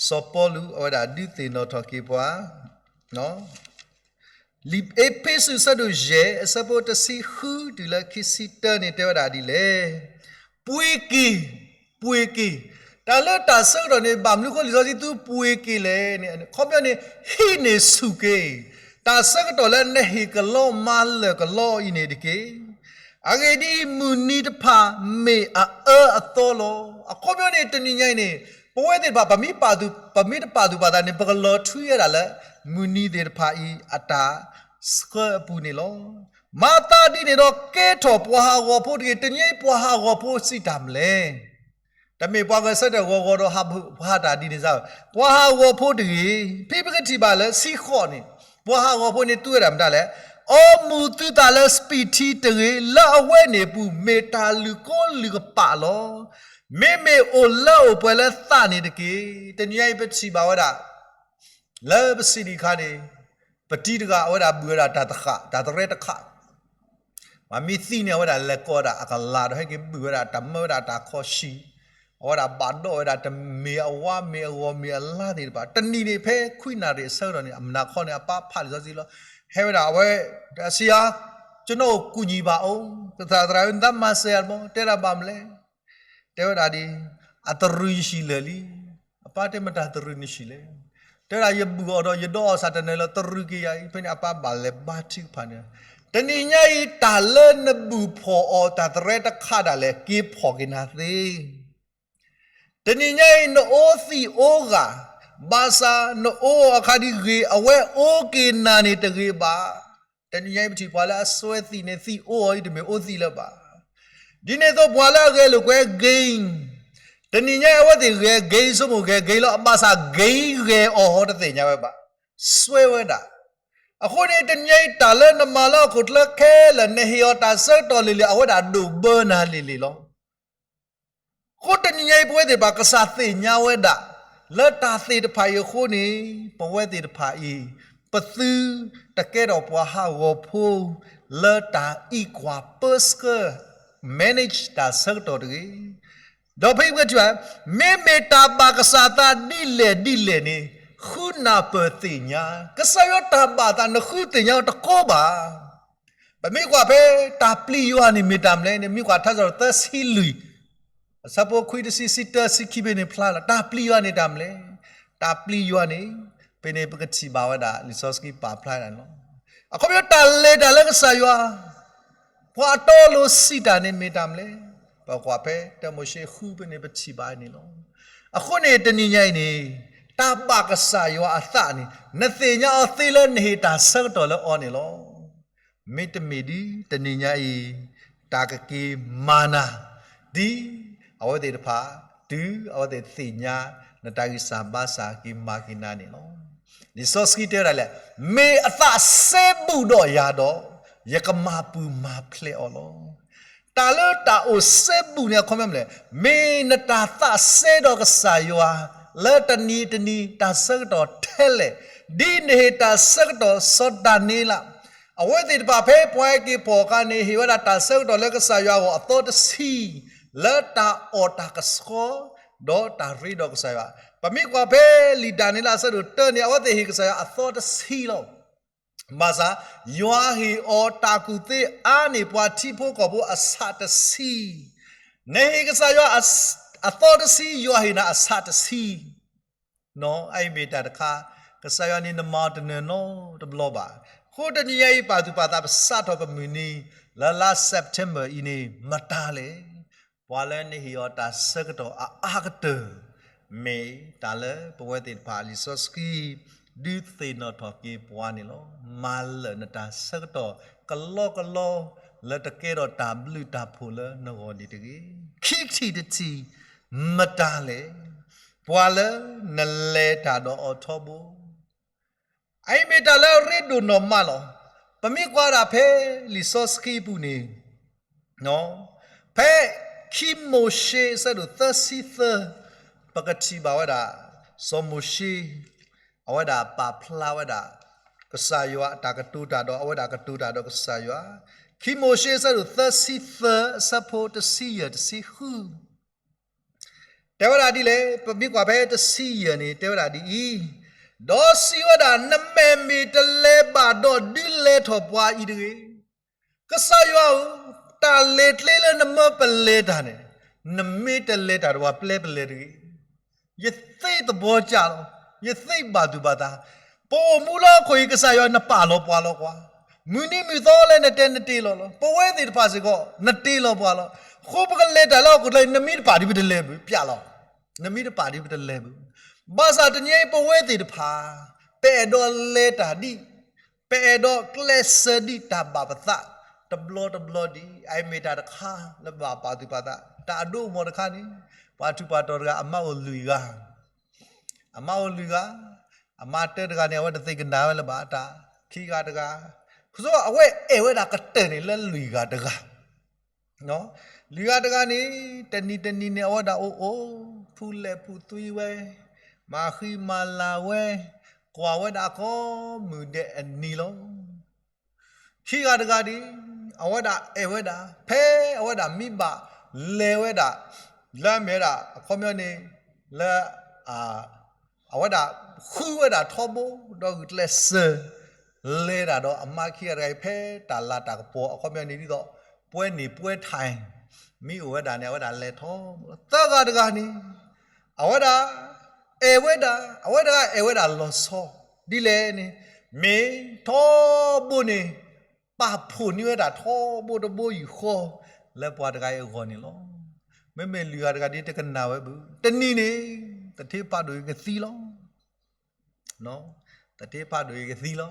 စီၤပီလူးအဝဲဒၣ်ဒုးသ့ၣ်နီၣ်ထီၣ်က့ၤပှၤ, လံာ်အ့းဖ့းစူးအဆၢဒိၣ်ယဲၢ် အဆၢဖိတဆံဃု တုၤလၢခံဆံတၢန့ၣ် တဲဝဲဒၣ်ဒ်လဲၣ်. ပှ့ၤက့ၤ, ပှ့ၤက့ၤ, တၢ်လၢတၢ်ဆၢကတီၢ်န့ၣ် ဘၣ်မနုၤအဃိလံာ်စီဆှံသုပှ့ၤက့ၤလဲၣ်န့ၣ် အခီပညီန့ၣ် ဟံးန့ၢ်ဆူၣ်က့ၤ တၢ်ဆၢကတီၢ်လၢနဟ့ၣ်ကလီမၤလၢာ်ကလီအံၤန့ၣ်တက့ၢ်. အဂ့ၢ်ဒ်အံၤ, မုၢ်နံၤတဖၣ်မ့ၢ်အအၢအသီလီၤ. အခီပညီန့ၣ် တနံၤညါအံၤန့ၣ် ပဝဲသ့ၣ်တဖၣ် ပမ့ၢ်ပာ်သူၣ်, ပမ့ၢ်တပာ်သူၣ်ပာ်သးန့ၣ် ပကလီၤထွံဝဲဒၣ်လၢ မုၢ်နံၤသ့ၣ်တဖၣ်အံၤ အတၢ်ဆှၢအပူၤန့ၣ်လီၤ. မၤသးဒ်န့ၣ်ဒီး ကဲထီၣ်ပှၤဟးဂီၤဖိတဂ့ၤ. တနံၤညါအံၤ ပှၤဟးဂီၤဖိစံးတၢ်မနုၤလဲၣ်. တမ့ၢ်ပှၤဂဲၤဆၢထၢၣ်ဂီၤဂီၤဒီးဟးဘၣ်ဟးတၢ်ဒ်န့ၣ်စ့ၢ်, ပှၤဟးဂီၤဖိတဂ့ၤ. ဖဲပကထံၣ်ဘၣ်လၢဆံဃိးန့ၣ် ပှၤဟးဂီၤဖိန့ၣ်တူၢ်ဝဲဒၣ်မတၤလဲၣ်. အီမူၤသုသးလၢစပံးထံတဂ့ၤ, လၢအဝဲန့ၣ်အပူၤ မ့ၢ်တၢ်လုၢ်ကိလုၢ်ကပာ်လီၤ. မ့မ့ၢ်အိၣ်လၢအိၣ်ပှဲၤလၢသးန့ၣ်တက့ၢ်. တနံၤညါအံၤပထံၣ်ဘၣ်ဝဲဒၣ် လၢပစံးဒံးအခါန့ၣ် ပတံၤတဂၤအဝဲဒၣ်ဘုၣ်ဝဲဒၣ်တၢ်တဃၣ်, တၢ်သရဲတခါ ပှၤမ့ၢ်သံန့ၣ် အဝဲဒၣ်လဲၤကိးဝဲဒၣ်အကလၤဒီး ဟဲက့ၤဘုၣ်ဝဲဒၣ်တၢ်မၢဝဲဒၣ်တၢ်ခီၣ်ဆံး, အဝဲဒၣ်ဘၣ်ဒိးဝဲဒၣ်တမ့ၢ်အဝါမ့ၢ်အဂီၤမ့ၢ်အလါသ့ၣ်တဖၣ်. တနံၤန့ၣ်ဖဲခွံနၣ်ရံၣ်အဆၢကတီၢ်န့ၣ် အမုၢ်နၤခီန့ၣ် အပၢ်ဖးလံာ်စီဆှံလီၤ. ဟဲဝဲဒၣ်အဝဲ, ဆရာ, ကျွန်တော်ကိုကူညီပါဦး, ကစၢ်သရၣ်ဧၢ နတမၤစၢၤယၤမး, တဲဒၣ်ဘၣ်မနုၤလဲၣ်. တဲဝဲဒၣ်ဒ်အံၤ, အတရံးယဆံးလၢာ်လံ. အပၢ်တဲ မတၤတရံးနဆံးလဲၣ်. တဲဝဲဒၣ်ယဘုၣ်အီၤဒီးယဒိးအီၤစ့ၢ်တနၢၤလၢတရံးက့ၤယၤအံၤ. ဖဲန့ၣ်အပၢ်ဘၣ်လဲၤဘါထုကဖၣ်န့ၣ်, တနံၤညါအံၤ တၢ်လၢနဘုၣ်ဖှီၣ်အီၤတၢ်သရဲတခါဒၣ်လဲာ် က့ၤဖှီၣ်က့ၤနၤသ့ တနံၤညါအံၤ နအိသံးအိဂၢ်, ဘၣ်ဆၣ်နအိအီၤအခါဒ်ဂ့ၤ, အဝဲအိက့ၤနၤန့ၣ်တဂ့ၤဘၣ်. တနံၤညါအံၤပထံၣ်ပှၤလၢအစွဲသံးန့ၣ် သံးအိအီၤအံၤ တမ့ၢ်အိသံးလၢၤဘၣ်. ဒ်န့ၣ်အသိးပှၤလၢအဂဲၤလိာ်ကွဲ gain, တနံၤညါအံၤအဝဲသ့ၣ်ဂဲၤ gain ဆိကမိၣ်ဂဲၤ gain လီၤ. ဘၣ်ဆၣ် gain ဂဲၤအီၤဟီတသ့ၣ်ညါဝဲဘၣ်. စွဲဝဲဒၣ်. အဃိန့ၣ် တနံၤညါအံၤ တၢ်လၢနမၤလၢဟီၣ်ခိၣ်ချၢခဲလၢာ် နဟ့ၣ်အီၤတၢ်ဆၢကတီၢ်လံၤလံၤ အဝဲဒၣ်ဒိးဘၢနၤလံၤလံၤလီၤ. အဃိတနံၤညါအံၤ ပဝဲသ့ၣ်တဖၣ် ကစၢ်သ့ၣ်ညါဝဲဒၣ် လၢတၢ်သ့ၣ်တဖၣ်အံၤအဃိန့ၣ် ပဝဲသ့ၣ်တဖၣ်အံၤ ပသုတကဲထီၣ်ပှၤဟးဂီၤဖိ လၢတၢ်အံးကွၢ် ပၢဆှၢ manage တၢ်ဆၢကတီၢ်တဂ့ၤ. ဒီးဖဲအံၤပထံၣ်ဘၣ်, မ့မ့ၢ်တၢ်ဘၣ်ကစၢ်သးဒ်လဲၣ်ဒ်လဲၣ်န့ၣ် ဃုနၢ်ပၢၢ်သ့ၣ်ညါ, ကစၢ်ယွၤတၢ်ဘၣ်သး နဃုသ့ၣ်ညါအီၤတကိးဘၣ်. ပမ့ၢ်ကွၢ်ဖဲတၢ်ပျံၤယွၤန့ၣ်မ့ၢ်တၢ်မနုၤလဲၣ်န့ၣ် မ့ၢ်ကွၢ်ထါစံးထီၣ်ပတြၢၤသၢဆံလွံၢ်, အဆၢဖိခွံ တဆံ တဆံတၢ တဆံခံဖဲန့ၣ်ဖျါလီၤ. တၢ်ပျံၤယွၤန့ၣ်တၢ်မနုၤလဲၣ်. တၢ်ပျံၤယွၤန့ၣ် ဖဲန့ၣ်ပကထံၣ်ဘၣ်ဝဲဒၣ် လံာ်စီဆှံပာ်ဖျါဒၣ်န့ၣ်လီၤ. အခီပညီတၢ်လဲၤတၢ်လၢကစၢ်ယွၤ ပှၤအတီအလိၤစံးတၢ်န့ၣ်မ့ၢ်တၢ်မနုၤလဲၣ်. ပကွၢ်ဖဲတၢမိၤၡ့ဃုဖဲန့ၣ် ပထံၣ်ဘၣ်န့ၣ်လီၤ. အဃိန့ၣ်တနံၤညါအံၤန့ၣ် တၢ်ဘၣ်ကစၢ်ယွၤအသးန့ၣ် နသ့ၣ်ညါအီၤသ့လၢနဟ့ၣ်တၢ်ဆၢကတီၢ်လၢအီၤန့ၣ်လီၤ. မ့တမ့ၢ်ဒ်တနံၤညါအံၤ တၢ်ကက့ၤမၤနၤ ဒ်အဝဲသ့ၣ်တဖၣ် တုၤအဝဲသ့ၣ်သ့ၣ်ညါ နတၢ်ဂံၢ်စၢ်ဘါစၢ်က့ၤမၤက့ၤနၤန့ၣ်လီၤ. လံာ်စီဆှံတဲဝဲဒၣ်လဲၣ်, မ့ၢ်အသးစဲဘူးဒီးယၤဒီး ယကမၤပူၤမၤဖျဲးအီၤလီၤ. တၢ်လၢတၢ်အိၣ်စဲဘူးန့ၣ် အခီပညီမနုၤလဲၣ်, မ့ၢ်နတၢ်သးစဲဒီးကစၢ်ယွၤ လၢတနံၤတနံၤတၢ်ဆၢကတီၢ်ထဲလဲၣ်, ဒ်နဟ့ၣ်တၢ်ဆၢကတီၢ်စီၤဒၤနံးယ့လး အဝဲသ့ၣ်တဖၣ်ဖဲပှၤဟဲက့ၤဖီၣ်အခါန့ၣ် ဟ့ၣ်ဝဲဒၣ်တၢ်ဆၢကတီၢ်လၢကစၢ်ယွၤအဂီၢ်အသီတဆံ, လၢတၢ်အီၣ်တၢ်ကဆှီ, ဒီးတၢ်ရ့ဒီးကစၢ်ယွၤ. ပမ့ၢ်ကွၢ်ဖဲလံာ်ဒၤနံးယ့လးအဆၢဒိၣ်တၢန့ၣ် အဝဲသ့ၣ်ဟ့ၣ်ကစၢ်ယွၤအသီတဆံလီၤ. ဘၣ်ဆၣ် ယွၤဟ့ၣ်အီၤတၢ်ကူၣ်သ့အါန့ၢ် ပှၤထံဖိကီၢ်ဖိအဆးတဆံ. နဟ့ၣ်ကစၢ်ယွၤအသီတဆံ, ယွၤဟ့ၣ်နၤအဆးတဆံ. နီၢ်, အအံၤမ့ၢ်တၢ်တခါ, ကစၢ်ယွၤန့ၣ်နမၤအီၤတနၢၤနီတဘျီဘၣ်. အဃိတနံၤညါအံၤ ပာ်သူၣ်ပာ်သး ပစးထီၣ်ပမုၢ်နံၤ လၢလါ September အံၤန့ၣ် မတၤလဲၣ်. ပှၤလၢနဟ့ၣ်အီၤတၢ်ဆၢကတီၢ်အအါကတၢၢ် မ့ၢ်တၢ်လၢပဝဲသ့ၣ်တဖၣ် လံာ်စီဆှံ ဒုးသ့ၣ်နီၣ်ထီၣ်က့ၤပှၤန့ၣ်လီၤ. မၤလၢာ်နတၢ်ဆၢကတီၢ် ကလီကလီ လၢတကဲထီၣ်တၢ်ဘျုးတၢ်ဖှိၣ်လၢနဂီၢ်န့ၣ်တဂ့ၤ. ခံထံၣ်တထံၣ် မတၤလဲၣ်. ပှၤလၢနလဲၤတၢ်ဒီးအီၤထီဘိ အအံၤမ့ၢ်တၢ်လၢအရ့ဒိၣ်နီၢ်မးလီၤ. ပမ့ၢ်ကွၢ်ဒၣ်ဖဲလံာ်စီဆှံအပူၤန့ၣ်, ဖဲခံမိၤၡ့အဆၢဒိၣ်သၢဆံသၢ, ပကထံၣ်ဘၣ်ဝဲဒၣ် စီၤမိၤၡ့ အဝဲဒၣ်ပာ်ဖျါဝဲဒၣ် ကစၢ်ယွၤအတၢ်ကတိၤတၢ်ဒီး အဝဲဒၣ်ကတိၤတၢ်ဒီးကစၢ်ယွၤ, ခံမိၤၡ့အဆၢဒိၣ်သၢဆံသၢ အဆၢဖိတဆံယဲၢ် တဆံဃု တဲဝဲဒၣ်ဒ်လဲၣ်, ပမ့ၢ်ကွၢ်ဖဲတဆံယဲၢ်န့ၣ် တဲဝဲဒၣ်ဒ်အံၤ, ဒီးစံးဝဲဒၣ်, နမဲာ်မ့ၢ်တလဲၤဘၣ်ဒီး ဒုးလဲၤထီၣ်ပှၤအံၤတဂ့ၤ. ကစၢ်ယွၤဧၢ, တၢ်လဲၤကျဲလၢနမၢပလဲၤတၢ်န့ၣ်, နမ့ၢ်တလဲၤတၢ်ဒီးပှၤပျဲပလဲၤတဂ့ၤ. ယသ့သဘီကၢ်လီၤ, ယသ့ဘၣ်သူၣ်ဘၣ်သး, ပအိၣ်မူလၢဟီၣ်ခိၣ်အံၤ ကစၢ်ယွၤနပာ်လီၤပှၤလီၤကွၢ်, မုၢ်နံၤမုၢ်သီလၢနတဲနတ့လီၤလီၤ. ပဝဲသ့ၣ်တဖၣ်စ့ၢ်ကီး နတ့လီၤပှၤလီၤ. အဃိပကလဲၤတၢ်လၢဟီၣ်ခိၣ်ချၢအံၤ နမ့ၢ်တပာ်ဒံးပတလဲၤဘၣ်, ပျဲလီၤ. နမ့ၢ်တပာ်ဒံးပတလဲၤဘၣ်. ဘၣ်ဆၣ်တနံၤအံၤပဝဲသ့ၣ်တဖၣ် ပအဲၣ်ဒိးလဲၤတၢ်ဒံး, ပအဲၣ်ဒိးကျဲးစၢးဒံးတၢ်ဘၣ်ပသး တဘျီတဘျီဒံး, အမ့ၢ်တၢ်တခါလၢဘၣ်ပာ်သူၣ်ပာ်သး, တၢ်အဒိအမီၤတခါန့ၣ်, ပှၤထူးပှၤတီၤတဂၤ အမါအိၣ်လွံၢ်ဂၤ အမါအိၣ်လွံၢ်ဂၤ, အမါတဲတဂၤန့ၣ် အဝဲတသ့ၣ်ကနၣ်ဝဲလၢၤဘၣ်တၢ်, ခံဂၤတဂၤ, အဝဲအဲၣ်ဝဲဒၣ်ကတၢၢ်န့ၣ်လၢလွံၢ်ဂၤတဂၤ, လွံၢ်ဂၤတဂၤန့ၣ် တနံၤတနံၤန့ၣ် အဝဲဒၣ်အိၣ်အိၣ်, ဖူလဲၣ်ဖူသွံဝဲ, မၤဃံမၤလၤဝဲ, ကွၢ်ဝဲဒၣ်ကိးမုၢ်ဒဲးအနံၤလီၤ. ခံဂၤတဂၤဒံး, အဝဲဒၣ်အဲၣ်ဝဲဒၣ်, ဖဲအဝဲဒၣ်မံဘၣ်လဲၤဝဲဒၣ်, လၢအမ့ၢ်ဝဲဒၣ် အခီပညီန့ၣ်, လၢ အဝဲဒၣ်ဃုဝဲဒၣ်ထီဘိ ဒီးဂုာ်ကျဲးစၢး လဲၤဒၣ်ဒီးအမါခံဂၤတဂၤအံၤ ဖဲတၢ်လၤတၢ်ကပီၤ အခီပညီန့ၣ်ဒ်သိး ပှဲၤန့ၢ်ပှဲၤထၢၣ် မ့ၢ်အိၣ်ဝဲဒၣ်န့ၣ် အဝဲဒၣ်လဲၤထီဘိလီၤ. သၢဂၤတဂၤန့ၣ် အဝဲဒၣ် အဲၣ်ဝဲဒၣ်, အဝဲတဂၤအဲၣ်ဝဲဒၣ်လီၤဆီ ဒ်လဲၣ်န့ၣ် မ့ၢ်ထီဘိန့ၣ် ပာ်ဖှိၣ်န့ၢ်ဝဲဒၣ်ထီဘိတဘိယူၢ်ဃီ လၢပှၤတဂၤအံၤအဂီၢ်န့ၣ်လီၤ. မ့မ့ၢ်လွံၢ်ဂၤတဂၤဒ်တကနၣ်ဝဲဘၣ်, တနံၤန့ၣ် သထ့ဖးဒိၣ်အံၤကသံလီၤ. သထ့ဖးဒိၣ်အံၤကသံလီၤ.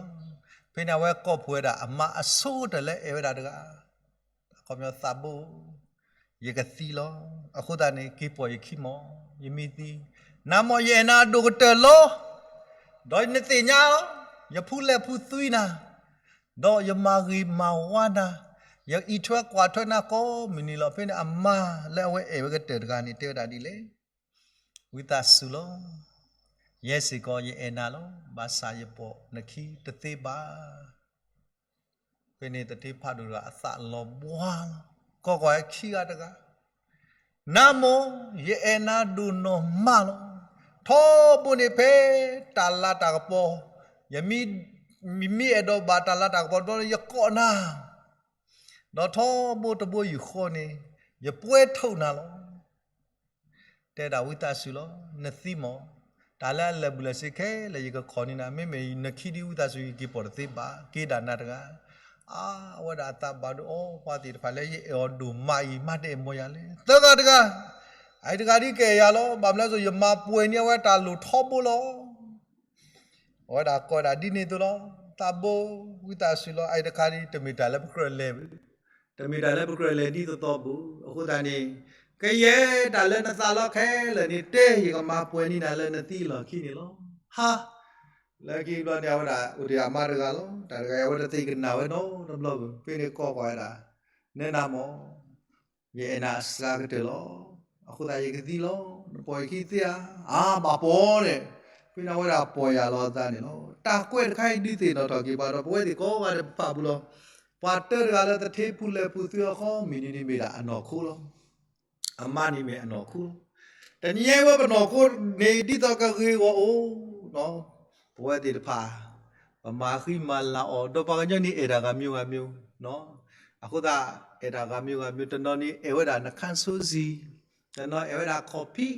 ဖဲန့ၣ်အဝဲကိးဖှိၣ်ဝဲဒၣ်အမါအဆိကတၢၢ်လၢအဲၣ်ဝဲဒၣ်တဂၤ, အခီပညီသးဘိ, ယကသံလီၤ. အဃိသတးန့ၣ် က့ၤပိာ်ယခံမီၢ်, ယမ့ၢ်သံ, နၤမီၢ်ယအဲၣ်နၤဒိၣ်ကတၢၢ်လီၤ. ဒီးနသ့ၣ်ညါလီၤ, ယဖူလဲၣ်ဖူသွံနၤ, ဒီးယမၤဂ့ၤမၤဝါနၤ, ယအံးထွဲကွၢ်ထွဲနၤကိးမုၢ်နံၤလီၤ. ဖဲန့ၣ်အမါလၢအဝဲအဲၣ်ဝဲကတၢၢ်တဂၤန့ၣ် တဲဝဲဒၣ်ဒ်လဲၣ်, ဝံသးစူၤလီၤ. ယဲစ့ၢ်ကီးယအဲၣ်နၤလီၤ, ဘၣ်ဆၣ်ယပိာ်နခံတသ့ဘၣ်. ဖဲန့ၣ်သထ့ဖးဒိၣ်တဂၤအသးလီၤဘှါလီၤ. ကိးကွၢ်ခံဂၤတဂၤ, နၤမီၢ်, ယအဲၣ်နၤဒိၣ်နီၢ်မးလီၤ. ထီဘိန့ၣ်ဖဲတၢ်လၤတၢ်ကပီၤ, ယမ့ၢ်အဲၣ်ဒိးဘၣ်တၢ်လၤတၢ်ကပီၤတဘျီ ယကိးနၤ, ဒီးထီဘိတဘိယူၢ်ဃီန့ၣ် ယပှဲၤထိၣ်နၤလီၤ. တဲဒၣ်ဝံသးစူၤလီၤ, နသံမီၢ်, တၢ်လၢအလၢာ်ဘူၣ်လၢာ်စ့ခဲလၢာ် ယကခိးန့ၢ်နၤ, မ့မ့ၢ်နခံဒ်ဝံသးစူၤ ယက့ၤပိာ်တသ့ဘၣ်, က့ၤဒၣ်နၤတဂၤ. အါ, အဝဲဒၣ်အသးဘၣ်ဒိအီၤ, ပှၤသ့ၣ်တဖၣ်လၢယအဲၣ်အီၤဒိၣ်မးအံၤ မ့ၢ်တအဲၣ်မီၢ်ယၤလဲၣ်. သၢဂၤတဂၤ, အအံၤတဂၤဒ်ကအဲၣ်ယၤလီၤ, ဘၣ်မနုၤလဲၣ်, ယမၤပှဲၤန့ၢ်အဝဲတၢ်လိၣ်ထီဘိလီၤ. အဝဲဒၣ်ကိးဒၣ်ဒ်န့ၣ်အသိးလီၤ, သးဘိ, ဝံသးစူၤလီၤ, အအံၤတခါဒ်တမ့ၢ်တၢ်လၢပကြၢးလဲၤ, တမ့ၢ်တၢ်လၢပကြၢးလဲၤဒ်သိးသိးဘၣ်. အဃိသတးန့ၣ်, ကယဲၢ်တၢ်လၢနသးလီခဲလၢာ်န့ၣ် တဲယကမၤပှဲၤန့ၢ်နၤလၢနသံအလီၢ်ခံန့ၣ်လီၤ. ဟါ, လၢခံဘျီန့ၣ် အဝဲဒၣ်အိၣ်ဒီးအမါတဂၤလီၤ. တၢ်တဂၤအံၤအဝဲတသ့ၣ်ကနၣ်ဝဲနီတဘျီဘၣ်. ဖဲန့ၣ်ကိးကွၢ်ဝဲဒၣ်, နနၤမီၢ်, ယအဲၣ်နၤအစှၤကတၢၢ်လီၤ. အဃိသတးယကသံလီၤ. နပိာ်ယခံသ့ဧါ. အါ, ဘၣ်ပိာ်န့ၣ်, ဖဲန့ၣ်အဝဲဒၣ်ပိာ်ယၤလီၤအသးန့ၣ်လီၤ. တၢ်ကွဲးတခါအံၤဒုးသ့ၣ်နီၣ်ထီၣ်က့ၤပှၤဒီး ပဝဲသ့ၣ်ကိးဂၤဒဲးပဖးပူၤလီၤ. ပှၤတၢတဂၤလၢသထ့ဖူလဲၣ်ဖူသွံအဃီ မ့ၢ်ဒ်န့ၣ်မ့ၢ်ဒၣ်အနီၢ်ခိလီၤ. အမါန့ၣ်မ့ၢ်အနီၢ်ခိလီၤ. တနံၤအံၤဝဲပနီၢ်ခိန့ၣ် ဒ်သိးကဂ့ၤဂီၢ်အိၣ်, ပဝဲသ့ၣ်တဖၣ် ပမၤဃံမၤလၤအီၤ, ဒီးပှၤကညီန့ၣ်အဲၣ်တၢ်ဂၤမံၤဂၤမံၤ, အဃိသတး အဲၣ်တၢ်ဂၤမံၤဂၤမံၤ, တနီၤန့ၣ်အဲၣ်ဝဲဒၣ်နခါဆိစံ, တနီၤအဲၣ်ဝဲဒၣ်ခီၣ်ဖံး,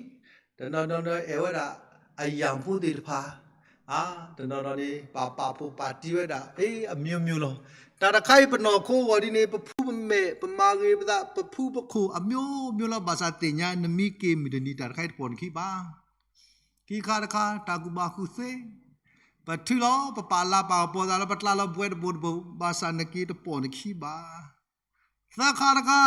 တနီၤနီၤအဲၣ်ဝဲဒၣ်အယၣ်ဖိသ့ၣ်တဖၣ်, တနီၤနီၤန့ၣ် ပာ်ပာ်ဖှိၣ်ပာ်တံၢ်ဝဲဒၣ် အမျိုးမျိုးလီၤ. တၢ်တခါအံၤပနီၢ်ခိဂီၢ်ဒ်န့ၣ် ပဖံးပမဲာ် ပမၤဂ့ၤပသး ပဖံးပခိၣ် အမျိုးမျိုးလီၤ. ဘၣ်ဆၣ်သ့ၣ်ညါ နမ့ၢ်က့ၤမုၢ်တနံၤ တၢ်တခါအံၤတပိာ်နခံဘၣ်. ခံခါတခါ တၢ်ကူၣ်ဘၣ်ကူၣ်သ့, ပထုးလီၤ ပပာ်လၤပာ်ကပီၤသးလၢ ပကျါလီၤဘှဲတဘိတဘိ, ဘၣ်ဆၣ်နက့ၤတပိာ်နခံဘၣ်. သၢခါတခါ,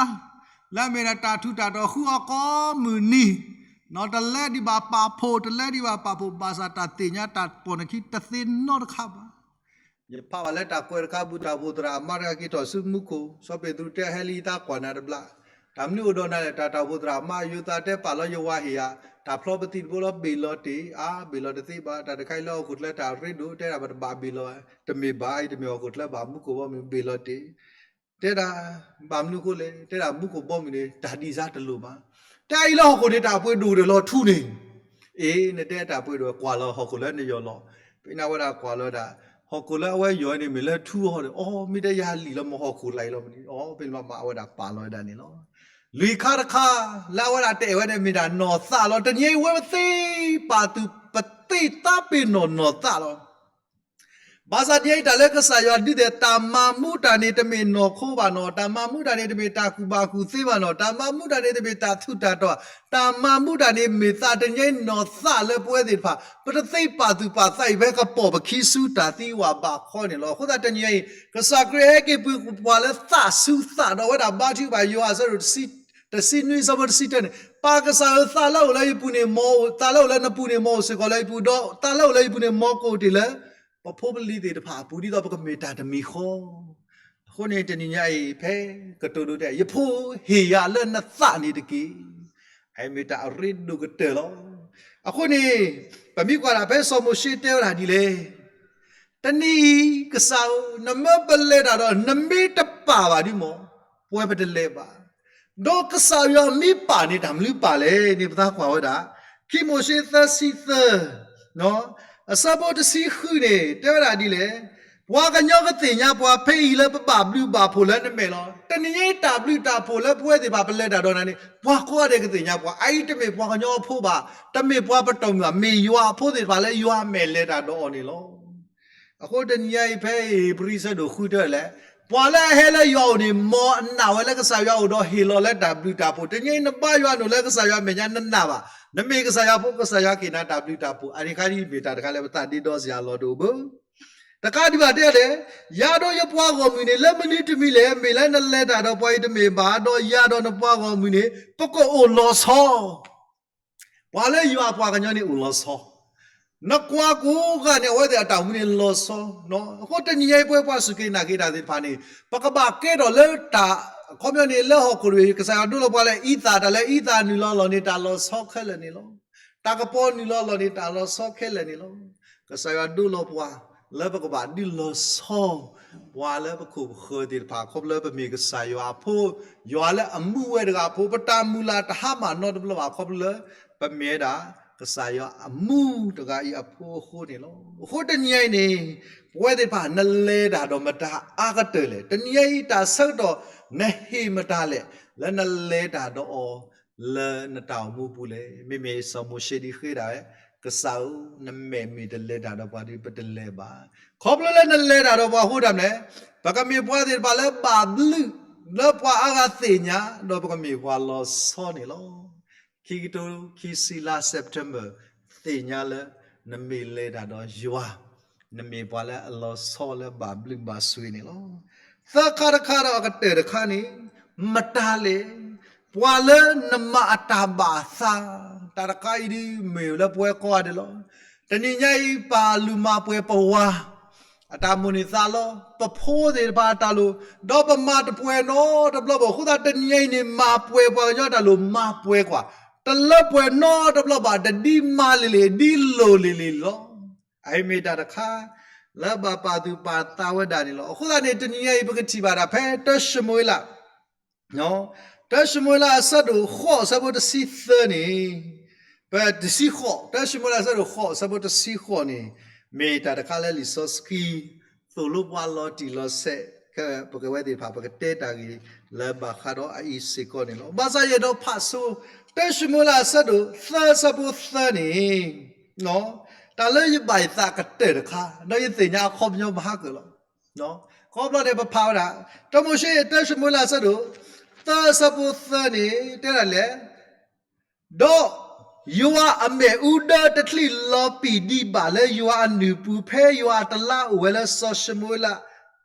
လၢအမ့ၢ်ဒၣ်တၢ်ထူးတၢ်တီၤဃုအီၤကိးမုၢ်နံၤ, နီၢ်တလဲဒံးဘၣ်ပာ်ဖှိၣ် တလဲဒံးဘၣ်ပာ်ဖှိၣ်, ဘၣ်ဆၣ်တၢ်သ့ၣ်ညါတၢ်ပိာ်နခံတသ့နီတခါဘၣ်. ယဖးဘၣ်လၢတၢ်ကွဲးတခါပူၤ တၢ်အိၣ်ဖှိၣ်သရၣ်အမါတဂၤက့ၤထီၣ်ဆူမူခိၣ်, စီၤပ့းတရူးတဲ ဟဲလံသးကွၢ်နၤတဘျီ, တၢ်မနုၤအိၣ်ဒီးနၤလဲၣ်, တၢ်တၢ်အိၣ်ဖှိၣ်သရၣ်အမါယိၤသးတဲပာ်လီၤယဝၤဟ့ၣ်ယၤ, တၢ်ဖျီပသံးတဘိလီၤ ဘ့ၣ်လီၤတ့ၢ်, အါ ဘ့ၣ်လီၤတသ့ဘၣ်, တၢ်တခါအံၤလၢဟီၣ်ခိၣ်ချၢတၢ်ရ့ဒိၣ် တဲဒၣ်ပတဘၣ်ဘ့ၣ်လီၤ, တမ့ၢ်ဘၣ်အံၤ တမ့ၢ်ဟီၣ်ခိၣ်ချၢဘၣ်မူခိၣ်ဘီမုၢ်ဘ့ၣ်လီၤတ့ၢ်, တဲဒၣ်, ဘၣ်မနုၤအဃိလဲၣ်, တဲဒၣ်မူခိၣ်ဘီမုၢ်န့ၣ် တၢ်ဒံးစၢ်တလိၣ်ဘၣ်. တၢ်အံၤလၢဟီၣ်ခိၣ်န့ၣ် တၢ်ပှ့ၤဒိၣ်ဒီးလီၤထူန့ၣ်, အ့ နတဲတၢ်ပှ့ၤဒိၣ်ကွၢ်လီၤဟီၣ်ခိၣ်လၢနယီၢ်လီၤ. ဖဲန့ၣ်အဝဲဒၣ်ကွၢ်လီၤဝဲဒၣ်, ဟီၣ်ခိၣ်လၢအဝဲယီၢ်န့ၣ်မ့ၢ်လၢထူအီၤဒီး အီ မ့ၢ်တဲယၤလံာ်လီၤမ့ၢ်ဟီၣ်ခိၣ်လၢအံၤလီၤမ့ၢ်န့ၣ်, အီ ဖဲန့ၣ်ဘၣ်မၤအဝဲဒၣ်ပာ်လီၤဝဲဒၣ်န့ၣ်လီၤ. လွံၢ်ခါတခါ, လၢအဝဲဒၣ်တအဲၣ်ဝဲန့ၣ်မ့ၢ်ဒၣ်နီၢ်သးလီၤ. တနံၤအံၤဝဲပသ့ပာ်သူၣ် ပသ့သးပ့ၤနီၣ်နီၢ်သးလီၤ. ဘၣ်ဆၣ်တနံၤအံၤ တၢ်လၢကစၢ်ယွၤဒုးသ့ၣ် တၢ်မၤမူတၢ်န့ၣ် တမ့ၢ်နီၢ်ခိဘၣ်နီၤ, တၢ်မၤမူတၢ်န့ၣ် တမ့ၢ်တၢ်ကူၣ်ဘၣ်ကူၣ်သ့ဘၣ်နီၤ, တၢ်မၤမူတၢ်န့ၣ် တမ့ၢ်တၢ်ထူးတၢ်တီၤ, တၢ်မၤမူတၢ်န့ၣ် မ့ၢ်သးတနံၤအံၤနီၢ်သးလၢပဝဲသ့ၣ်တဖၣ် ပတသ့ပာ်သူၣ်ပာ်သးအံၤ ပဟဲကပီၢ်ပခံဆူတၢ်သံဝၣ်ဘၣ်ခီန့ၣ်လီၤ. အဃိသတးတနံၤအံၤ ကစၢ်ခရံာ်ဟဲက့ၤပှ့ၤပှၤလၢသးဆူသးဒီးဝဲဒၣ်ဘါထုကဖၣ် ယိၤဟၣ်အဆၢဒိၣ်တဆံနွံ အဆၢဖိတဆံတၢန့ၣ်, ပၢ်ကစၢ်ဧၢ, သးလၢအအိၣ်လၢယပူၤန့ၣ် မ်, သးလၢအအိၣ်လၢနပူၤန့ၣ် မ်အအိၣ်စ့ၢ်ကီးလၢယပူၤ, ဒီးသးလၢအအိၣ်လၢယပူၤန့ၣ် မ်ကအိၣ်တ့ၢ်လၢ ပဖိပလံၤသ့ၣ်တဖၣ်အပူၤ ဒ်သိးပကမ့ၢ်တၢ်တမံၤဃီ. အဃိန့ၣ် တနံၤညါအံၤ ဖဲကတိၤဒိတဲ ယဖိဟ့ၣ်ယၤလၢနသးန့ၣ်တက့ၢ်. အမ့ၢ်တၢ်အရ့ဒိၣ်ကတၢၢ်လီၤ. အဃိန့ၣ် ပမ့ၢ်ကွၢ်ဒၣ်ဖဲစီၤမိၤၡ့တဲဝဲဒၣ်ဒ်လဲၣ်, တနံၤအံၤ ကစၢ်ဧၢ, နမၢပလဲၤတၢ်ဒီး နမ့ၢ်တပာ်ဘၣ်ဒုးမး ပဝဲပတလဲၤဘၣ်. ဒီးကစၢ်ယွၤမ့ၢ်ပာ်န့ၣ် တၢ်မနုၤပာ်လဲၣ်န့ၣ် ပသးကွၢ်ဝဲဒၣ် ခံမိၤၡ့သၢဆံသၢ အဆၢဖိတဆံဃုန့ၣ် တဲဝဲဒၣ်ဒ်လဲၣ်, ပှၤကညီကသ့ၣ်ညါပှၤ ဖဲအံၤလၢပဘၣ်ဘျုးဘၣ်ဖှိၣ်လၢနမဲာ်လီၤ. တနံၤညါအံၤ တၢ်ဘျုးတၢ်ဖှိၣ်လၢပဝဲသ့ၣ်တဖၣ်ပလဲၤတၢ်ဒီးနၤန့ၣ် ပှၤကိးဂၤဒဲးကသ့ၣ်ညါပှၤ, အအံၤတမ့ၢ်ပှၤကညီအဖိဘၣ်, တမ့ၢ်ပှၤပတီၢ်မုၢ်ဘၣ်, မ့ၢ်ယွၤအဖိသ့ၣ်တဖၣ်လၢယွၤမဲာ်လဲၤတၢ်ဒီးအီၤန့ၣ်လီၤ. အဃိတနံၤညါအံၤ ဖဲဧ့ၤဘြံၤဆၢဒိၣ်ဃုတဲလဲၣ်, ပှၤလၢအဟဲလၢယွၤအအိၣ်န့ၣ် မ်အနာ်ဝဲလၢကစၢ်ယွၤအအိၣ်ဒီးဟ့ၣ်လီၤလၢတၢ်ဘျုးတၢ်ဖှိၣ်. တနံၤအံၤနဘါယွၤနုာ်လၢကစၢ်ယွၤမဲာ်ညါနနာ်ဘၣ်, နမ့ၢ်ကစၢ်ယွၤဖိ ကစၢ်ယွၤကဟ့ၣ်နၤတၢ်ဘျုးတၢ်ဖှိၣ်. အန့ၣ်ခါဒ်မ့ၢ်တၢ်တခါလၢပသးဒ့ဒီစ့ၢ်အလီၢ်တအိၣ်ဘၣ်. တကးဒံးဘၣ်တဲလဲၣ်, ယၤဒီးယပှၤဂီၢ်မုၢ်န့ၣ် လၢမနုၤတမံၤလဲၣ်, မ့ၢ်လၢနလဲၤတၢ်ဒီးပှၤအံၤတမ့ၢ်ဘၣ်, ဒီးယၤဒီးနပှၤဂီၢ်မုၢ်န့ၣ် ပကအိၣ်လီၤဆီ ပှၤလၢယွၤအပှၤကညီန့ၣ်အိၣ်လီၤဆီ, နကွၢ်ကိးဂၤန့ၣ် အဝဲသ့ၣ်အတၢ်အိၣ်မူန့ၣ်လီၤဆီ. အဃိတနံၤညါအံၤ ပဝဲပှၤစူၢ်က့ၤနာ်က့ၤတၢ်သ့ၣ်တဖၣ်န့ၣ် ပကဘၣ်ကဲထီၣ်လၢတၢ် အခီပညီန့ၣ် လၢဟီၣ်ခိၣ်တဘ့ၣ် ကစၢ်ယွၤဒိလီၤပှၤလၢအံသၣ်, တၢ်လၢအံသၣ်နုာ်လီၤလီၢ်န့ၣ် တၢ်လီၤဆီခဲလၢာ်န့ၣ်လီၤ. တၢ်ကပီၤနုာ်လီၤလီၢ်န့ၣ် တၢ်လီၤဆီခဲလၢာ်န့ၣ်လီၤ. ကစၢ်ယွၤဒိလီၤပှၤ လၢပကဘၣ်ဒုးလီၤဆီ ပှၤလၢပခိၣ်ပဃၢၤသ့ၣ်တဖၣ် ခီဖျိလၢပမ့ၢ်ကစၢ်ယွၤအဖိ, ယွၤလၢအမူဝဲတဂၤအဖိ, ပတၢ်မုၢ်လၢ်တဟါမၢ်နီတဘျီဘၣ် ခီဖျိလၢ ပမ့ၢ်ဝဲဒၣ် ကစၢ်ယွၤအမူတဂၤအံၤအဖိအဃိန့ၣ်လီၤ. အဃိတနံၤအံၤန့ၣ် ပဝဲသ့ၣ်တဖၣ် နလဲၤတၢ်ဒီးမတၤအါကတၢၢ်လဲၣ်. တနံၤအံၤတၢ်ဆၢကတီၢ် နဟ့ၣ်မတၤလဲၣ် လၢနလဲၤတၢ်ဒီးအီၤ လၢနတၢ်အိၣ်မူပူၤလဲၣ်. မ့မ့ၢ်စီၤမိၤၡ့ဒ်ဃ့ဒၣ်ဝဲ, ကစၢ်ဧၢ, နမဲာ်မ့ၢ်တလဲၤတၢ်ဒီးပှၤဒီး ပတလဲၤဘၣ်. ခီဖျိလၢနလဲၤတၢ်ဒီးပှၤအဃိတၢ်မနုၤလဲၣ်, ပကမ့ၢ်ပှၤသ့ၣ်တဖၣ်လၢဘၣ်ဘျုး လၢပှၤအါဂၤသ့ၣ်ညါ ဒီးပကမ့ၢ်ပှၤလီၤဆီန့ၣ်လီၤ. ခံကထိခံဆံလါ September သ့ၣ်ညါလၢ နမ့ၢ်လဲၤတၢ်ဒီးယွၤ နမ့ၢ်ပှၤလၢအလီၤဆီလၢဘၣ်ဘျုးဘၣ်ဆိၣ်ဂ့ၤန့ၣ်လီၤ. သၢခါတခါဒီးအကတၢၢ်တခါန့ၣ် မတၤလဲၣ်, ပှၤလၢနမၤအတၢ်ဘၣ်အသး, တၢ်တခါအံၤဒုးမ့ၢ်လၢပဝဲကိးဂၤဒဲးလီၤ. တနံၤညါအံၤ ပာ်လုၢ်မၤပှဲၤပဝၤ အတၢ်မိၣ်န့ၢ်သးလီ, ပဖိသ့ၣ်တဖၣ်အတၢ်လိၣ်, ဒီးပမၤတပှဲၤနီတဘျီဘၣ်. အဃိသတးတနံၤညါအံၤန့ၣ် မၤပှဲၤပှၤကညီတၢ်လိၣ် မၤပှဲၤကွၢ်, တလၢပှဲၤနီတဘျီဘၣ်, တဒ်မၤလ့ၤလ့ၤ ဒ်လိၣ်လ့ၤလ့ၤလီၤ. အအံၤမ့ၢ်တၢ်တခါ လၢဘၣ်ပာ်သူၣ်ပာ်သးဝဲဒၣ်န့ၣ်လီၤ. အဃိသတးန့ၣ် တနံၤညါအံၤ ပကထံၣ်ဘၣ်ဒၣ်ဖဲတၢၡမူၤအ့လး တၢၡမူၤအ့လးအဆၢဒိၣ်ဃိး အဆၢဖိတဆံသၢန့ၣ်, ပတဆံဃိး, တၢၡမူၤအ့လးအဆၢဒိၣ်ဃိး အဆၢဖိတဆံဃိးန့ၣ်, မ့ၢ်တၢ်တခါလၢလံာ်စီဆှံ သိၣ်လိပှၤလီၤတံၢ်လီၤဆဲး ခဲပကဝဲသ့ၣ်တဖၣ် ပကတဲတၢ်ဂ့ၢ်လၢဘၣ်ဃးဒီးအအံၤစ့ၢ်ကီးန့ၣ်လီၤ. ဘၣ်ဆၣ်ယအဲၣ်ဒိးဖးဆိ တၢၡမူၤအ့လးအဆၢဒိၣ်သၢ အဆၢဖိသၢန့ၣ်, တၢ်လၢယဘၣ်ယသးကတၢၢ်တခါ ဒီးယသ့ၣ်ညါအခီပညီမဟါကၢၢ်လီၤ. ခီဖျိန့ၣ် ပဖးဝဲဒၣ် တၢၡမူၤအ့လး အဆၢဒိၣ်သၢ အဆၢဖိသၢန့ၣ် တဲဒၣ်လဲၣ်, ဒီးယွၤအမ့ၣ်အူဒၢတချံးလီၤပံာ်ဒံးဘၣ်လၢယွၤအနုၢ်ပူၤ ဖဲယွၤအတလါအိၣ်ဝဲလၢစီၤၡမူၤအ့လး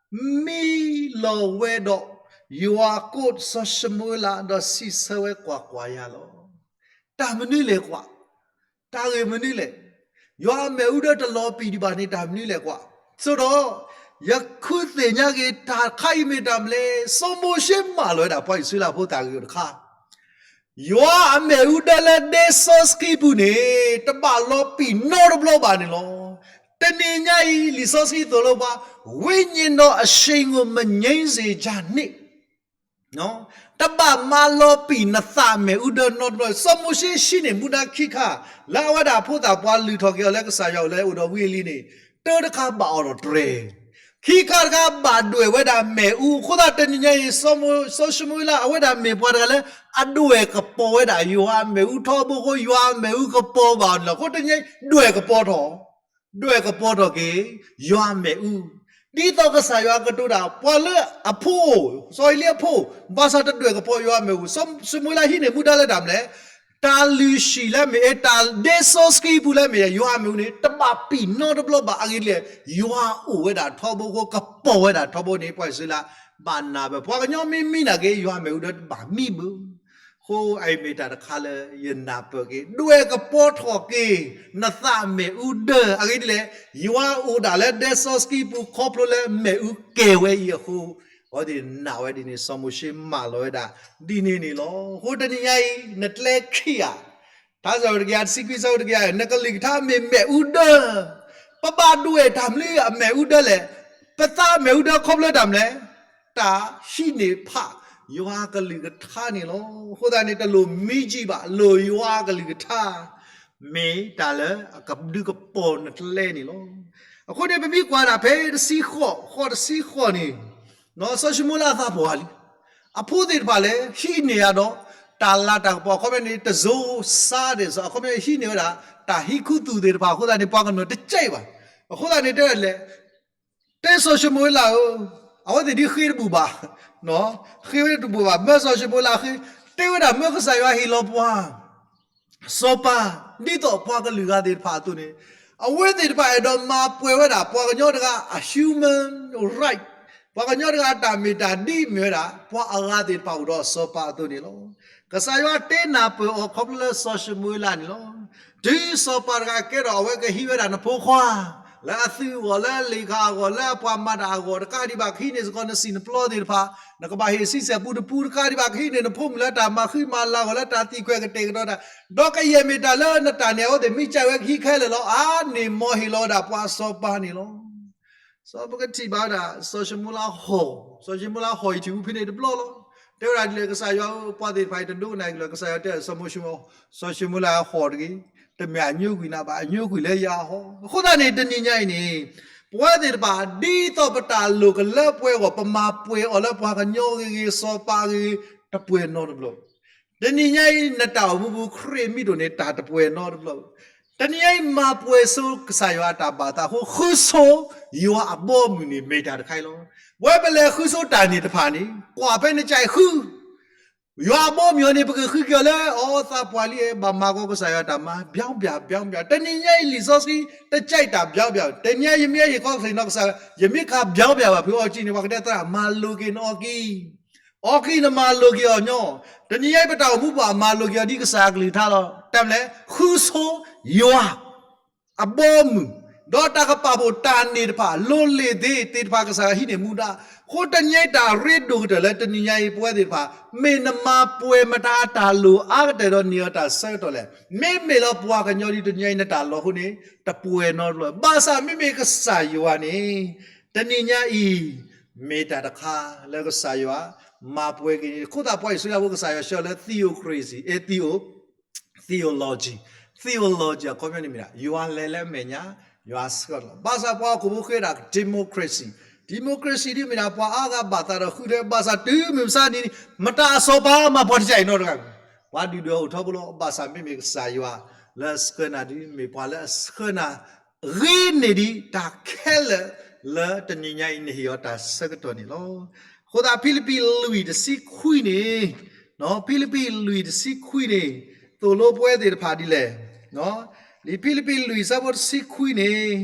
မံလီၤဝဲဒီးယွၤကိးစီၤၡမူၤအ့လး ဒီးစံးဆၢဝဲ ကွၢ်ကွၢ်ယၤလီၤ. တၢ်မနုၤလဲၣ်ကွၢ်, တၢ်ဂ့ၢ်မနုၤလဲၣ်, ယွၤအမ့ၣ်အူဒၢတလီၤပံာ်ဒံးဘၣ်န့ၣ် တၢ်မနုၤလဲၣ်ကွၢ်. ဆိဒီး ယဃုသ့ၣ်ညါက့ၤတၢ်တခါအံၤမ့ၢ်တၢ်မနုၤလဲၣ်, စီၤမိၤၡ့မၢလီၤဝဲဒၣ် ပှၤအံၣ်စရ့လးဖိတၢ်ဂ့ၢ်တခါ ယွၤအမ့ၣ်အူဒၢလၢဒ့စီဆှံပူၤန့ၣ် တဘၣ်လီၤပံာ်နီတဘျီဘၣ်န့ၣ်လီၤ. တနံၤညါအံၤ လံာ်စီဆှံသိၣ်လိပှၤ ဝိညာဉ်တော်အရှိန်ကို မငြိမ်းစေကြနှင့်, တဘၣ်မၤလီၤပံာ်နသးမ့ၣ်အူဒၢနီတဘျီ. စီၤမိၤၡ့ဟံးန့ၢ်မူဒါခံခါ လၢအဝဲဒၣ်ဖိသၣ်ပှၢ်လုၢ်ထီၣ်က့ၤအီၤလၢကစၢ်ယွၤအိၣ်လၢအိၣ်ဒီးဝံအလံၤန့ၣ်, တၢတခါဘၣ်အိးထီၣ်တြဲၤ, ခံခါတခါဘၣ်ဒွဲၣ်ဝဲဒၣ်မ့ၣ်အူ. အဃိသတးတနံၤညါအံၤ စီၤမိၤၡ့လၢအဝဲဒၣ်မ့ၢ်ပှၤတဂၤလၢ အဒွဲၣ်ကပီၤဝဲဒၣ်ယွၤအမ့ၣ်အူထီဘိဃိ ယွၤအမ့ၣ်အူကပီၤဘၣ်အီၤန့ၣ်လီၤ. အဃိတနံၤညါအံၤ ဒွဲၣ်ကပီၤထီၣ် ဒွဲၣ်ကပီၤထီၣ်က့ၤ ယွၤမ့ၣ်အူ, ဒ်သိးကစၢ်ယွၤကတိၤတၢ် ပှၤလၢအဖိအိၣ်, စီၤအ့လံအဖိအိၣ်, ဘၣ်ဆၣ်တဒွဲၣ်ကပီၤယွၤမ့ၣ်အူ, စီၤၡမူၤအ့လး ဟံးန့ၢ်မူဒါလၢတၢ်မနုၤလဲၣ်, တၢ်လုၢ်ဟံၣ်လၢမ့ၢ်အ့ တၢ်ဒဲစီဆှံပူၤလၢမ့ၢ်အ့ ယွၤမ့ၣ်အူန့ၣ် တဘၣ်ပံၣ်နီတဘျီဘၣ်. အဂ့ၢ်ဒ်လဲၣ်, ယွၤအိၣ်ဝဲဒၣ်ထီဘိအဃိ ကပီၤဝဲဒၣ်ထီဘိန့ၣ် ပှၤအံၣ်စရ့လး ဘၣ်နၢ်ပၢၢ်, ပှၤကညီမ့ၢ်မံနၢ်က့ၤ ယွၤမ့ၣ်အူဒၢတဘၣ်မံဘၣ်. အဃိအအံၤမ့ၢ်တၢ်တခါလၢယနၢ်ပၢၢ်က့ၤ, ဒွဲၣ်ကပီၤထီၣ်က့ၤ နသးမ့ၣ်အူဒၢ. အဂ့ၢ်ဒ်လဲၣ်, ယွၤအိၣ်ဒၣ်လၢဒဲစီဆှံပူၤ ခီဖျိလၢမ့ၣ်အူကဲၤဝဲအံၤအဃိ, အဝဲသ့ၣ်နာ်ဝဲဒ်န့ၣ် စီၤမိၤၡ့မၢလီၤဝဲဒၣ်ဒ်န့ၣ်န့ၣ်လီၤ. အဃိတနံၤညါအံၤ နကျဲခံဂၤ, ထါစံးထီၣ်ပတြၢၤ တကယၤတဆံခွံ ဆၢဖိတကယၤ, နကလုၢ်ကထါမ့ၢ်မ့ၣ်အူဒၢ, ပဘၣ်ဒွဲၣ်တၢ်မနုၤအမ့ၣ်အူဒၢလဲၣ်. ပသးမ့ၣ်အူဒၢခီဖျိတၢ်မနုၤလဲၣ်, တၢ်ဟံးန့ၢ်ဖးယွၤကလုၢ်ကထါန့ၣ်လီၤ. အဃိသတးန့ၣ် တလိၣ်မံကံဘၣ်, လိၣ်ယွၤကလုၢ်ကထါ, မ့ၢ်တၢ်လၢအကဒုးကပီၤနကျဲန့ၣ်လီၤ. အဃိန့ၣ် ပမ့ၢ်ကွၢ်ဒၣ်ဖဲတဆံဃိး, ဃိးတဆံဃိးန့ၣ်, စီၤၡမူၤအ့လးအသးပှၢ်လံ, အဖိသ့ၣ်တဖၣ်လၢဟံးန့ၢ်အီၤဒီး တၢ်လၤတၢ်ကပီၤ အခီပညီန့ၣ် တစိၤစါဒဲးစီၤ, အခီပညီဟံးန့ၢ်ဝဲဒၣ် တၢ်ဟံးခူသူၣ်သ့ၣ်တဖၣ်အဃိသတးန့ၣ် ပှၤကမျၢၢ်တကဲဘၣ်. အဃိသတးန့ၣ် တဲဒ်လဲၣ်, တဲစီၤၡမူၤအ့လးဧၢ, အဝဲသ့ၣ်ဒ်ဃ့တဘူၣ်ဘၣ်, ဃ့ဝဲတဘူၣ်ဘၣ်, မၢစီၤၡမူၤအ့လးဃ့, တဲဝဲဒၣ်မၢကစၢ်ယွၤဟ့ၣ်လီၤပှၤ စီၤပၤ ဒ်သိးပှၤကလုာ်ဂၤသ့ၣ်တဖၣ်အသိးန့ၣ်, အဝဲသ့ၣ်တဖၣ်အဲၣ်ဒိးမၤပှဲၤဝဲဒၣ် ပှၤကညီတဂၤအ human right, ပှၤကညီတဂၤအတၢ်မ့ၢ်တၢ်ဒ်မ့ၢ်ဝဲဒၣ် ပှၤအဂၤသ့ၣ်တဖၣ်အိၣ်ဒီးစီၤပၤအသိးန့ၣ်လီၤ. ကစၢ်ယွၤတ့နၢ်ပၢၢ်အီၤခီဖျိလၢစီၤၡမူၤအ့လးန့ၣ်လီၤ. တုၤစီၤပၤတဂၤကဲထီၣ် အဝဲကဟံးဝဲဒၣ်နဖိခွါ လၢအသုးအဂီၢ် လၢအလ့ၣ်ခၣ်အဂီၢ် လၢအပှၤမၤတၢ်အဂီၢ် တကးဒံးဘၣ် ကဟံးန့ၢ်စ့ၢ်ကီးနစံၣ်နပျီသ့ၣ်တဖၣ်, နကဘၣ်ဟ့ၣ်ဆံဆဲၣ်ပူတပူ တကးဒံးဘၣ် ကဟံးန့ၢ်နဖိမုၣ်လၢတၢ်မၤဃံမၤလၤအဂီၢ် လၢတၢ်သံခွဲးကတဲာ်ကတီၤတၢ်, ဒီးကယဲၢ်မ့ၢ်တၢ်လၢနတၢ်န့ၣ် အဝဲသ့ၣ်မ့ၢ်ကဲဝဲကဟံးခဲလၢာ်လီၤ. အါန့ၢ်မီၢ်ဟ့ၣ်လီၤဝဲဒၣ်ပှၤစီၤပၤန့ၣ်လီၤ. စီၤပကထံၣ်ဘၣ်ဝဲဒၣ် စီၤၡမူၤအ့လးဟီၣ်, စီၤၡမူၤအ့လးဟီၣ်အံၤထံၣ်ဝူဖဲန့ၣ်တဘျီလီၤ. တဲဝဲဒၣ်ဒ်လဲၣ်, ကစၢ်ယွၤဧၢ, ပှၤသ့ၣ်တဖၣ်အံၤတဒိကနၣ်အံၤကလၢၤ, ကစၢ်ယွၤတဲစီၤမိၤၡ့, စီၤၡမူၤအ့လးဟီၣ်တဂ့ၤ, တမ့ၢ်အညိကွံာ်နၤဘၣ်, အညိကွံာ်လၢယၤဟီၣ်. အဃိသတးန့ၣ် တနံၤညါအံၤန့ၣ် ပဝဲသ့ၣ်တဖၣ် ဒ်သိးပတၢ်လိၣ်ကလၢပှဲၤအဂီၢ် ပမၤပှဲၤအီၤလၢပှၤကညီဂ့ၤဂ့ၤ စီၤပၤဂ့ၤဂ့ၤ တပှဲၤနီတဘျီ တနံၤညါအံၤ နတၢ်အိၣ်မူပူၤ ခရံာ်မံၤဒိၣ်န့ၣ် တၢ်တပှဲၤနီတဘျီ. တနံၤညါအံၤ မၤပှဲၤဆိကစၢ်ယွၤအတၢ်ဘၣ်သးအဃိ ဃုဆိယွၤအဘီအမုၢ်န့ၣ် မ့ၢ်တၢ်တခါအံၤလီၤ. ပဝဲပလဲၤဃုဆိတၢ်န့ၣ်တဖၣ်န့ၣ် ကွၢ်ဖဲနကဲဃု ယွၤအဘီအမုၢ်အီၤန့ၣ် ပကဃုက့ၤအီၤလၢ အီသးပှၢ်လံ, ဘၣ်မၤကီကစၢ်ယွၤတၢ်မၤ ဘျီဘျီ ဘျီဘျီ. တနံၤညါအံၤ လံာ်စီဆှံ တကဲတၢ်ဘျီဘျီ. တနံၤညါအံၤ ယမ့ၢ်ဟ့ၣ်ခီကစၢ်ယွၤနီၢ်ကစၢ်, ယမ့ၢ်ခးဘျီဘျီဘၣ်ဖုးအီကံန့ၣ် ပှၤကတဲသရၣ် မၤလိၤက့ၤနအီကံ အီကံနမၤလိၤက့ၤအီၤညီ, တနံၤညါအံၤ ပတၢ်အိၣ်မူပူၤ မၤလိၤက့ၤအီၤဒ်ကစၢ်အကလုၢ်ကထါလီၤ. တၢ်မနုၤလဲၣ်, ဃုဆိယွၤ အဘီအမုၢ်, ဒီးတၢ်ကပာ်ဖှိၣ်တၢ်န့ၣ်တဖၣ် လိၤလ့ၣ်သ့ၣ်တဖၣ် ကစၢ်ယွၤဟံးန့ၢ်မူဒါ. အဃိတနံၤညါအံၤ တၢ်ရ့ဒိၣ်ကတၢၢ်လၢတနံၤညါအံၤ ပဝဲသ့ၣ်တဖၣ် မ့ၢ်နမၤပှဲၤမတၤအတၢ်လိၣ်အါကတၢၢ်ဒီးန့ၢ်အီၤတၢ်ဆၢကတီၢ်လဲၣ်. မ့မ့ၢ်လၢပှၤကညီဒ်တနံၤညါအံၤ နတၢ်လီၢ်အဃိန့ၣ် တပှဲၤနီတဘျီ. ဘၣ်ဆၣ်မ့မ့ၢ်ကစၢ်ယွၤန့ၣ် တနံၤညါအံၤ မ့ၢ်တၢ်တခါလၢကစၢ်ယွၤ မၤပှဲၤက့ၤန့ၣ် အဃိသတး ပှၤအံၣ်စရ့လးဖိ ကစၢ်ယွၤဆှၢလၢ theocracy, အဲ theo, theology, theology အခီပညီန့ၣ်မ့ၢ်ဒၣ် ယွၤလဲၤလၢအမဲာ်ညါ ယွၤဆှၢလီၤ. ဘၣ်ဆၣ်ပှၤဟီၣ်ခိၣ်ဖိဃ့ဒၣ် democracy, democracy ဒ်မ့ၢ်ဒၣ် ပှၤအါဂၤဘၣ်သးဒီးဃုထၢ, ဘၣ်ဆၣ်တုၤမုၢ်မဆါတနံၤန့ၣ် မတၤအစီၤပၤမၤပှၤတကဲအံၤနီတဂၤ, ပှၤဒုၣ်ဒွဲၣ်အိၣ်ထီဘိလီၤ. ဘၣ်ဆၣ်မ့မ့ၢ်ကစၢ်ယွၤလၢအဆှၢနၤဒ် မ့ၢ်ပှၤလၢအဆှၢနၤ ဂ့ၤန့ၢ်ဒံးတၢ်ခဲလၢာ်လၢတနံၤညါအံၤ နဟ့ၣ်အီၤတၢ်ဆၢကတီၢ်န့ၣ်လီၤ. အဃိသတး ဖံလံးပံးလွံၢ်တဆံခွံန့ၣ်, ဖံလံးပံးလွံၢ်တဆံခွံန့ၣ် သိၣ်လိပဝဲသ့ၣ်တဖၣ်ဒ်လဲၣ်. လံာ်ဖံလံးပံးလွံၢ်ဆၢဖိတဆံခွံန့ၣ်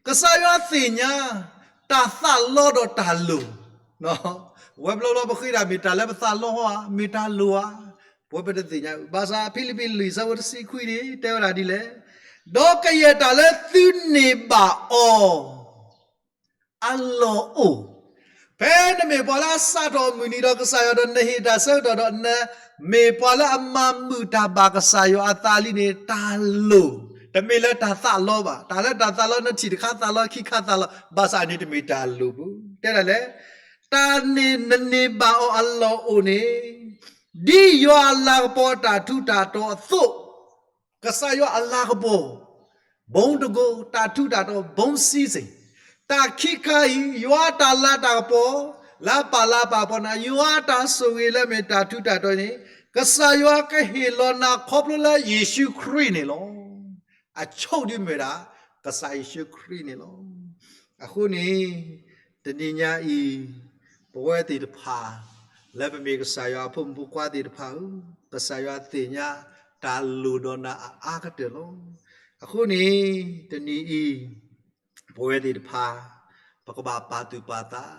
ကစၢ်ယွၤသ့ၣ်ညါ တၢ်သးလီဒီးတၢ်လိၤ ဝဲဘျီဘျီပဃ့ဒၣ် မ့ၢ်တၢ်လၢပသးလီဧါ, မ့ၢ်တၢ်လိၤဧါ, ပဝဲပတသ့ၣ်ညါ. ဘၣ်ဆၣ်ဖံလံးပံးလွံၢ်ဆၢဖိတဆံခွံန့ၣ် တဲဝဲဒၣ်ဒ်လဲၣ်, ဒီးကယဲၢ်တၢ်လၢသုန့ၢ်ဘၣ်အီၤ အလီၢ်အိၣ်, ဖဲနမ့ၢ်ပှၤလၢအစးထီၣ်မုၢ်နံၤဒီးကစၢ်ယွၤဒီး နဟ့ၣ်တၢ်ဆၢကတီၢ်ဒီး နမ့ၢ်ပှၤလၢအမၤမုာ်တၢ်ဘၣ်ကစၢ်ယွၤအသးလံန့ၣ် တၢ်လိၤ, တမ့ၢ်လၢတၢ်သးလီဘၣ်. တၢ်လၢတၢ်သးလီ နထံၣ်တခါသးလီ ခံခါသးလီ, ဘၣ်ဆၣ်န့ၣ်တမ့ၢ်တၢ်လိၤဘၣ်. တဲဒၣ်လဲၣ်, တၢ်န့ၣ်နန့ၢ်ဘၣ်အီၤအလီၢ်အိၣ်န့ၣ် ဒ်ယွၤအလၤကပီၤအတၢ်ထူးတၢ်တီၤအသိး, ကစၢ်ယွၤအလၤကပီၤ, ဘီတကိ, တၢ်ထူးတၢ်တီၤ, ဘီစံစ့ၣ်, တၢ်ခံခါအံၤ ယွၤတၢ်လၤတၢ်ကပီၤ လၢအပာ်လၤပာ်ပှၤနၤ, ယွၤတၢ်ဆိၣ်ဂ့ၤလၢမ့ၢ်တၢ်ထူးတၢ်တီၤန့ၣ် ကစၢ်ယွၤကဟ့ၣ်လီၤနၤခီဖျိလၢယ့ၣ်ၡူးခရံာ်န့ၣ်လီၤ. အဆိကတၢၢ်မ့ၢ်ဒၣ် ကစၢ်ယ့ၣ်ၡူးခရံာ်န့ၣ်လီၤ. အဃိန့ၣ် တနံၤညါအံၤ ပဝဲသ့ၣ်တဖၣ် လၢပမ့ၢ်ကစၢ်ယွၤအဖိမုၣ်ဖိခွါသ့ၣ်တဖၣ်ဧၢ, ကစၢ်ယွၤသ့ၣ်ညါတၢ်လိၣ်ဒီးနၤအအါကတၢၢ်လီၤ. အဃိန့ၣ် တနံၤအံၤ ပဝဲသ့ၣ်တဖၣ် ပကဘၣ်ပာ်သူၣ်ပာ်သး,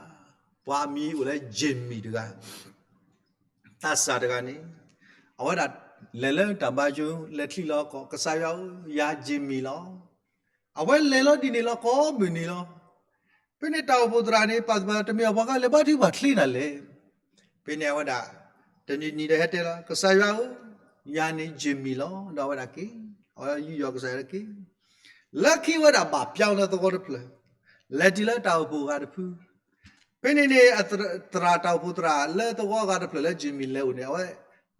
ပှၤမံၤအိၣ်လၢ Jimmy တဂၤ, သးစၢ်တဂၤန့ၣ် အဝဲဒၣ်လဲၤလၢတၢ်ဘါယွၤ လဲၤချံးလီၤကီး, ကစၢ်ယွၤဧၢ, ယၤ Jimmy လီၤ. အဝဲလဲၤလီၤဒ်န့ၣ်လီၤ ကိးမုၢ်နံၤလီၤ. ဖဲန့ၣ်တၢ်အိၣ်ဖှိၣ်သရၣ်န့ၣ် ပာ်သူၣ်ပာ်သး တမ့ၢ်အပှၤဂၤလဲၤဘါထုကဖၣ်ချ့နၤလဲၣ်. ဖဲန့ၣ်အဝဲဒၣ် တနံၤနံၤဒီးဟဲတဲလီၤ, ကစၢ်ယွၤဧၢ, ယၤန့ၣ် Jimmy လီၤ. ဒီးအဝဲဒၣ်က့ၤ, အဝဲယူးယီၣ်ကစၢ်ယွၤက့ၤ, လၢခံဝဲဒၣ်ဘၣ်ပျီလၢသဝီတဖျၢၣ်, လဲၤတုၤလၢတၢ်အိၣ်ဖှိၣ်ဂၤတဖု ဖဲန့ၣ်န့ၣ် သရၣ်တၢ်အိၣ်ဖှိၣ်သရၣ်လၢသဝီဂၤတဖျၢၣ်လၢ Jimmy လဲၤအိၣ်န့ၣ် အဝဲ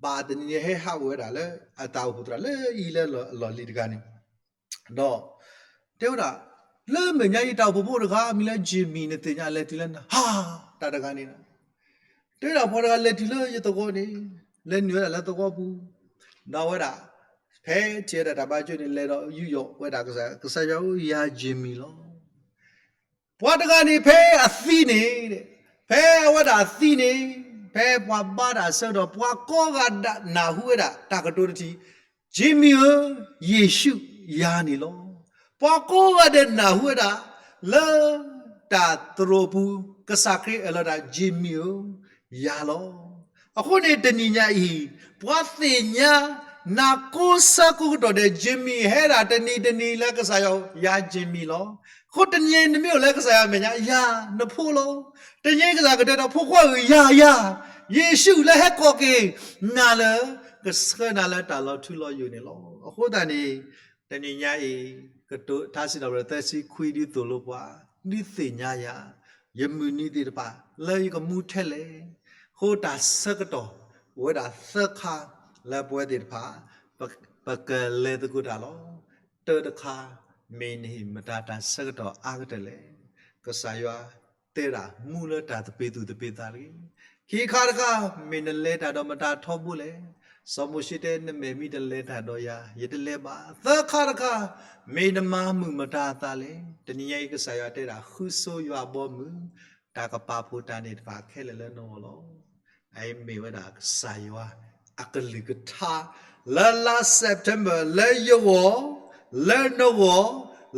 ဘၣ်တနံၤန့ၣ်ဟဲဟးအိၣ်ဝဲဒၣ်လၢအတၢ်အိၣ်ဖှိၣ်သရၣ်လၢအံၤလၢအလီၢ်လံၤတဂၤန့ၣ်, ဒီးတဲဝဲဒၣ်, လၢမဲာ်ညါအံၤတၢ်အိၣ်ဖှိၣ်ဖိတဂၤမံၤလၢ Jimmy နသ့ၣ်ညါလဲၤတုၤလၢနၤ, ဟါ, တၢ်တဂၤန့ၣ်လီၤ. တဲဝဲဒၣ်ပှၤတဂၤလဲၤတုၤလၢယသဝီန့ၣ်, လဲၤနုာ်ဝဲဒၣ်လၢသဝီပူၤ, ဒီးအဝဲဒၣ် ဖဲထံၣ်ဝဲဒၣ်တၢ်ဘါယွၤန့ၣ် လဲၤဒီးယူးယီၣ်ဝဲဒၣ်ကစၢ်, ကစၢ်ယွၤဧၢ, ယၤ Jimmy လီၤ. ပှၤတဂၤန့ၣ်ဖဲအသံန့ၣ်, ဖဲအဝဲဒၣ်အသံန့ၣ်, ဖဲပှၤဘါတၢ်အဆၢကတီၢ် ပှၤကိးဂၤဒဲးနၢ်ဟူဝဲဒၣ်တၢ်ကတိၤတထံၣ်, Jimmy ဧၢ, ယ့ၣ်ၡူးယၤန့ၣ်လီၤ. ပှၤကိးဂၤဒဲးနၢ်ဟူဝဲဒၣ် လၢတၢ်သရိာ်ပူၤ ကစၢ်ခရံာ်အၢၣ်လီၤတၢ် Jimmy ဧၢ, ယၤလီၤ. အဃိန့ၣ်တနံၤညါအံၤ, ပှၤသ့ၣ်ညါ နၤကိးဆၢကိးကတီၢ်ဒဲး Jimmy ဟဲဒၣ်တနံၤတနံၤလၢကစၢ်ယွၤ, ယၤ Jimmy လီၤ. အဃိတနံၤအံၤနမ့ၢ်အိၣ်လၢကစၢ်ယွၤမဲာ်ညါ ယၤ နဖိလီၤ. တနံၤအံၤကစၢ်ကတဲဒီး ဖိခွါဧၢ, ယၤ ယၤ, ယ့ၣ်ၡူးလၢဟဲကိးက့ၤနၤလၢ ကဆှၢနၤလၢတၢ်လီၤထူလီၤယိာ်န့ၣ်လီၤ. အဃိသတးန့ၣ် တနံၤညါအံၤ ကတိၤထါစံးထီၣ်ပတြၢၤသၢဆံခွံ ဒုးသိၣ်လိပှၤ, ဒုးသ့ၣ်ညါယၤ, ယမုၢ်နံၤသ့ၣ်တဖၣ် လၢယကမူထဲလဲၣ်. အဃိတၢ်ဆၢကတီၢ် အိၣ်ဝဲဒၣ်သၢခါ လၢပဝဲသ့ၣ်တဖၣ် ပကလဲၤသကိးတၢ်လီၤ. တၢတခါ မ့ၢ်နဟ့ၣ်မတၤတၢ်ဆၢကတီၢ်အါကတၢၢ်လဲၣ်. ကစၢ်ယွၤတဲဒၣ် မူလၢတၢ်သပ့ၤသူၣ်သပ့ၤသးတဂ့ၤ. ခံခါတခါ မ့ၢ်နလဲၤတၢ်ဒီးမတၤထီဘိလဲၣ်. စီၤမိၤၡ့တဲ နမဲာ်မ့ၢ်တလဲၤတၢ်ဒီးယၤ ယတလဲၤဘၣ်. သၢခါတခါ မ့ၢ်နမၤမုာ်မတၤအသးလဲၣ်. တနံၤညါအံၤ ကစၢ်ယွၤတဲဒၣ် ဃုဆိယွၤအဘီအမုၢ်, တၢ်ကပာ်ဖှိၣ်တၢ်န့ၣ်တဖၣ်ခဲလၢာ်လၢနဂီၢ်လီၤ. အအံၤမ့ၢ်ဝဲဒၣ်ကစၢ်ယွၤအကလုၢ်ကထါ လၢလါ September လၢယဂီၢ်, လၢနဂီၢ်,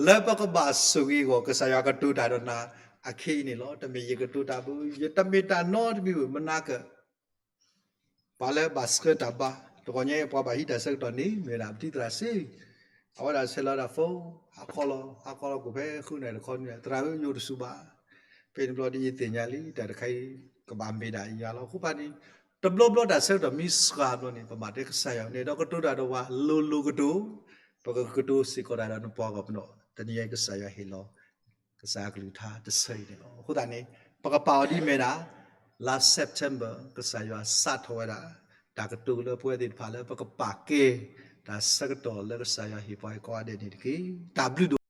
လၢပကဘၣ်ဆိၣ်ဂ့ၤအဂီၢ် ကစၢ်ယွၤကတိၤတၢ်ဒီးနၤအခံအံၤန့ၣ်လီၤ. တမ့ၢ်ယကတိၤတၢ်ဘၣ်, ယတမ့ၢ်တၢ်နီတမံၤဘၣ်, မနၤကၢၣ် ပှၤလၢဘၣ်ဆှၢတၢ်ဘါ, တဂီၤညါအံၤပှၤဘၣ်ဟံးတၢ်ဆၢကတီၢ်န့ၣ် မ့ၢ်ဝဲဒၣ်ပတံၤသရၣ်စ့, အဝဲဒၣ်ဆဲးလီၤဝဲဒၣ် phone, ဟးခီလီၤ, ဟးခီလီၤကိးဖဲဃုနၣ်ရံၣ်တခီနံၤ, သရၣ်ဧၢ ယအိၣ်တဆူၣ်ဘၣ်. ဖဲန့ၣ်ဘျီဒ်ယသ့ၣ်ညါလံ တၢ်တခါအံၤ ကဘၣ်မ့ၢ်ဒၣ်ယၤလီၤ. အဃိဖဲန့ၣ် တဘျီဘျီတၢ်ဆၢကတီၢ်မ့ၢ်စှၤဘျီန့ၣ် ပဘၣ်တဲကစၢ်ယွၤန့ၣ်ဒီးကတိၤတၢ်ဒီးပှၤလိၤလိၤကတိၤ, ပကကတိၤစ့ၢ်ကီးတၢ်ဒီးနပှၤဂီၢ်ပနီၣ်, တနံၤညါအံၤကစၢ်ယွၤဟ့ၣ်လီၤ ကစၢ်အကလုၢ်ကထါတဆၢအံၤန့ၣ်လီၤ. အဃိသတးန့ၣ် ပကပာ်အီၤဒ်မ့ၢ်ဒၣ် လါ September ကစၢ်ယွၤစးထီၣ်ဝဲဒၣ် တၢ်ကတိၤလၢပဝဲသ့ၣ်တဖၣ်လၢပကပာ်ကဲ တၢ်ဆၢကတီၢ်လၢကစၢ်ယွၤဟ့ၣ်ပှၤကိးဂၤဒဲးန့ၣ်တက့ၢ်. တၢ်ဘျုးဒိၣ်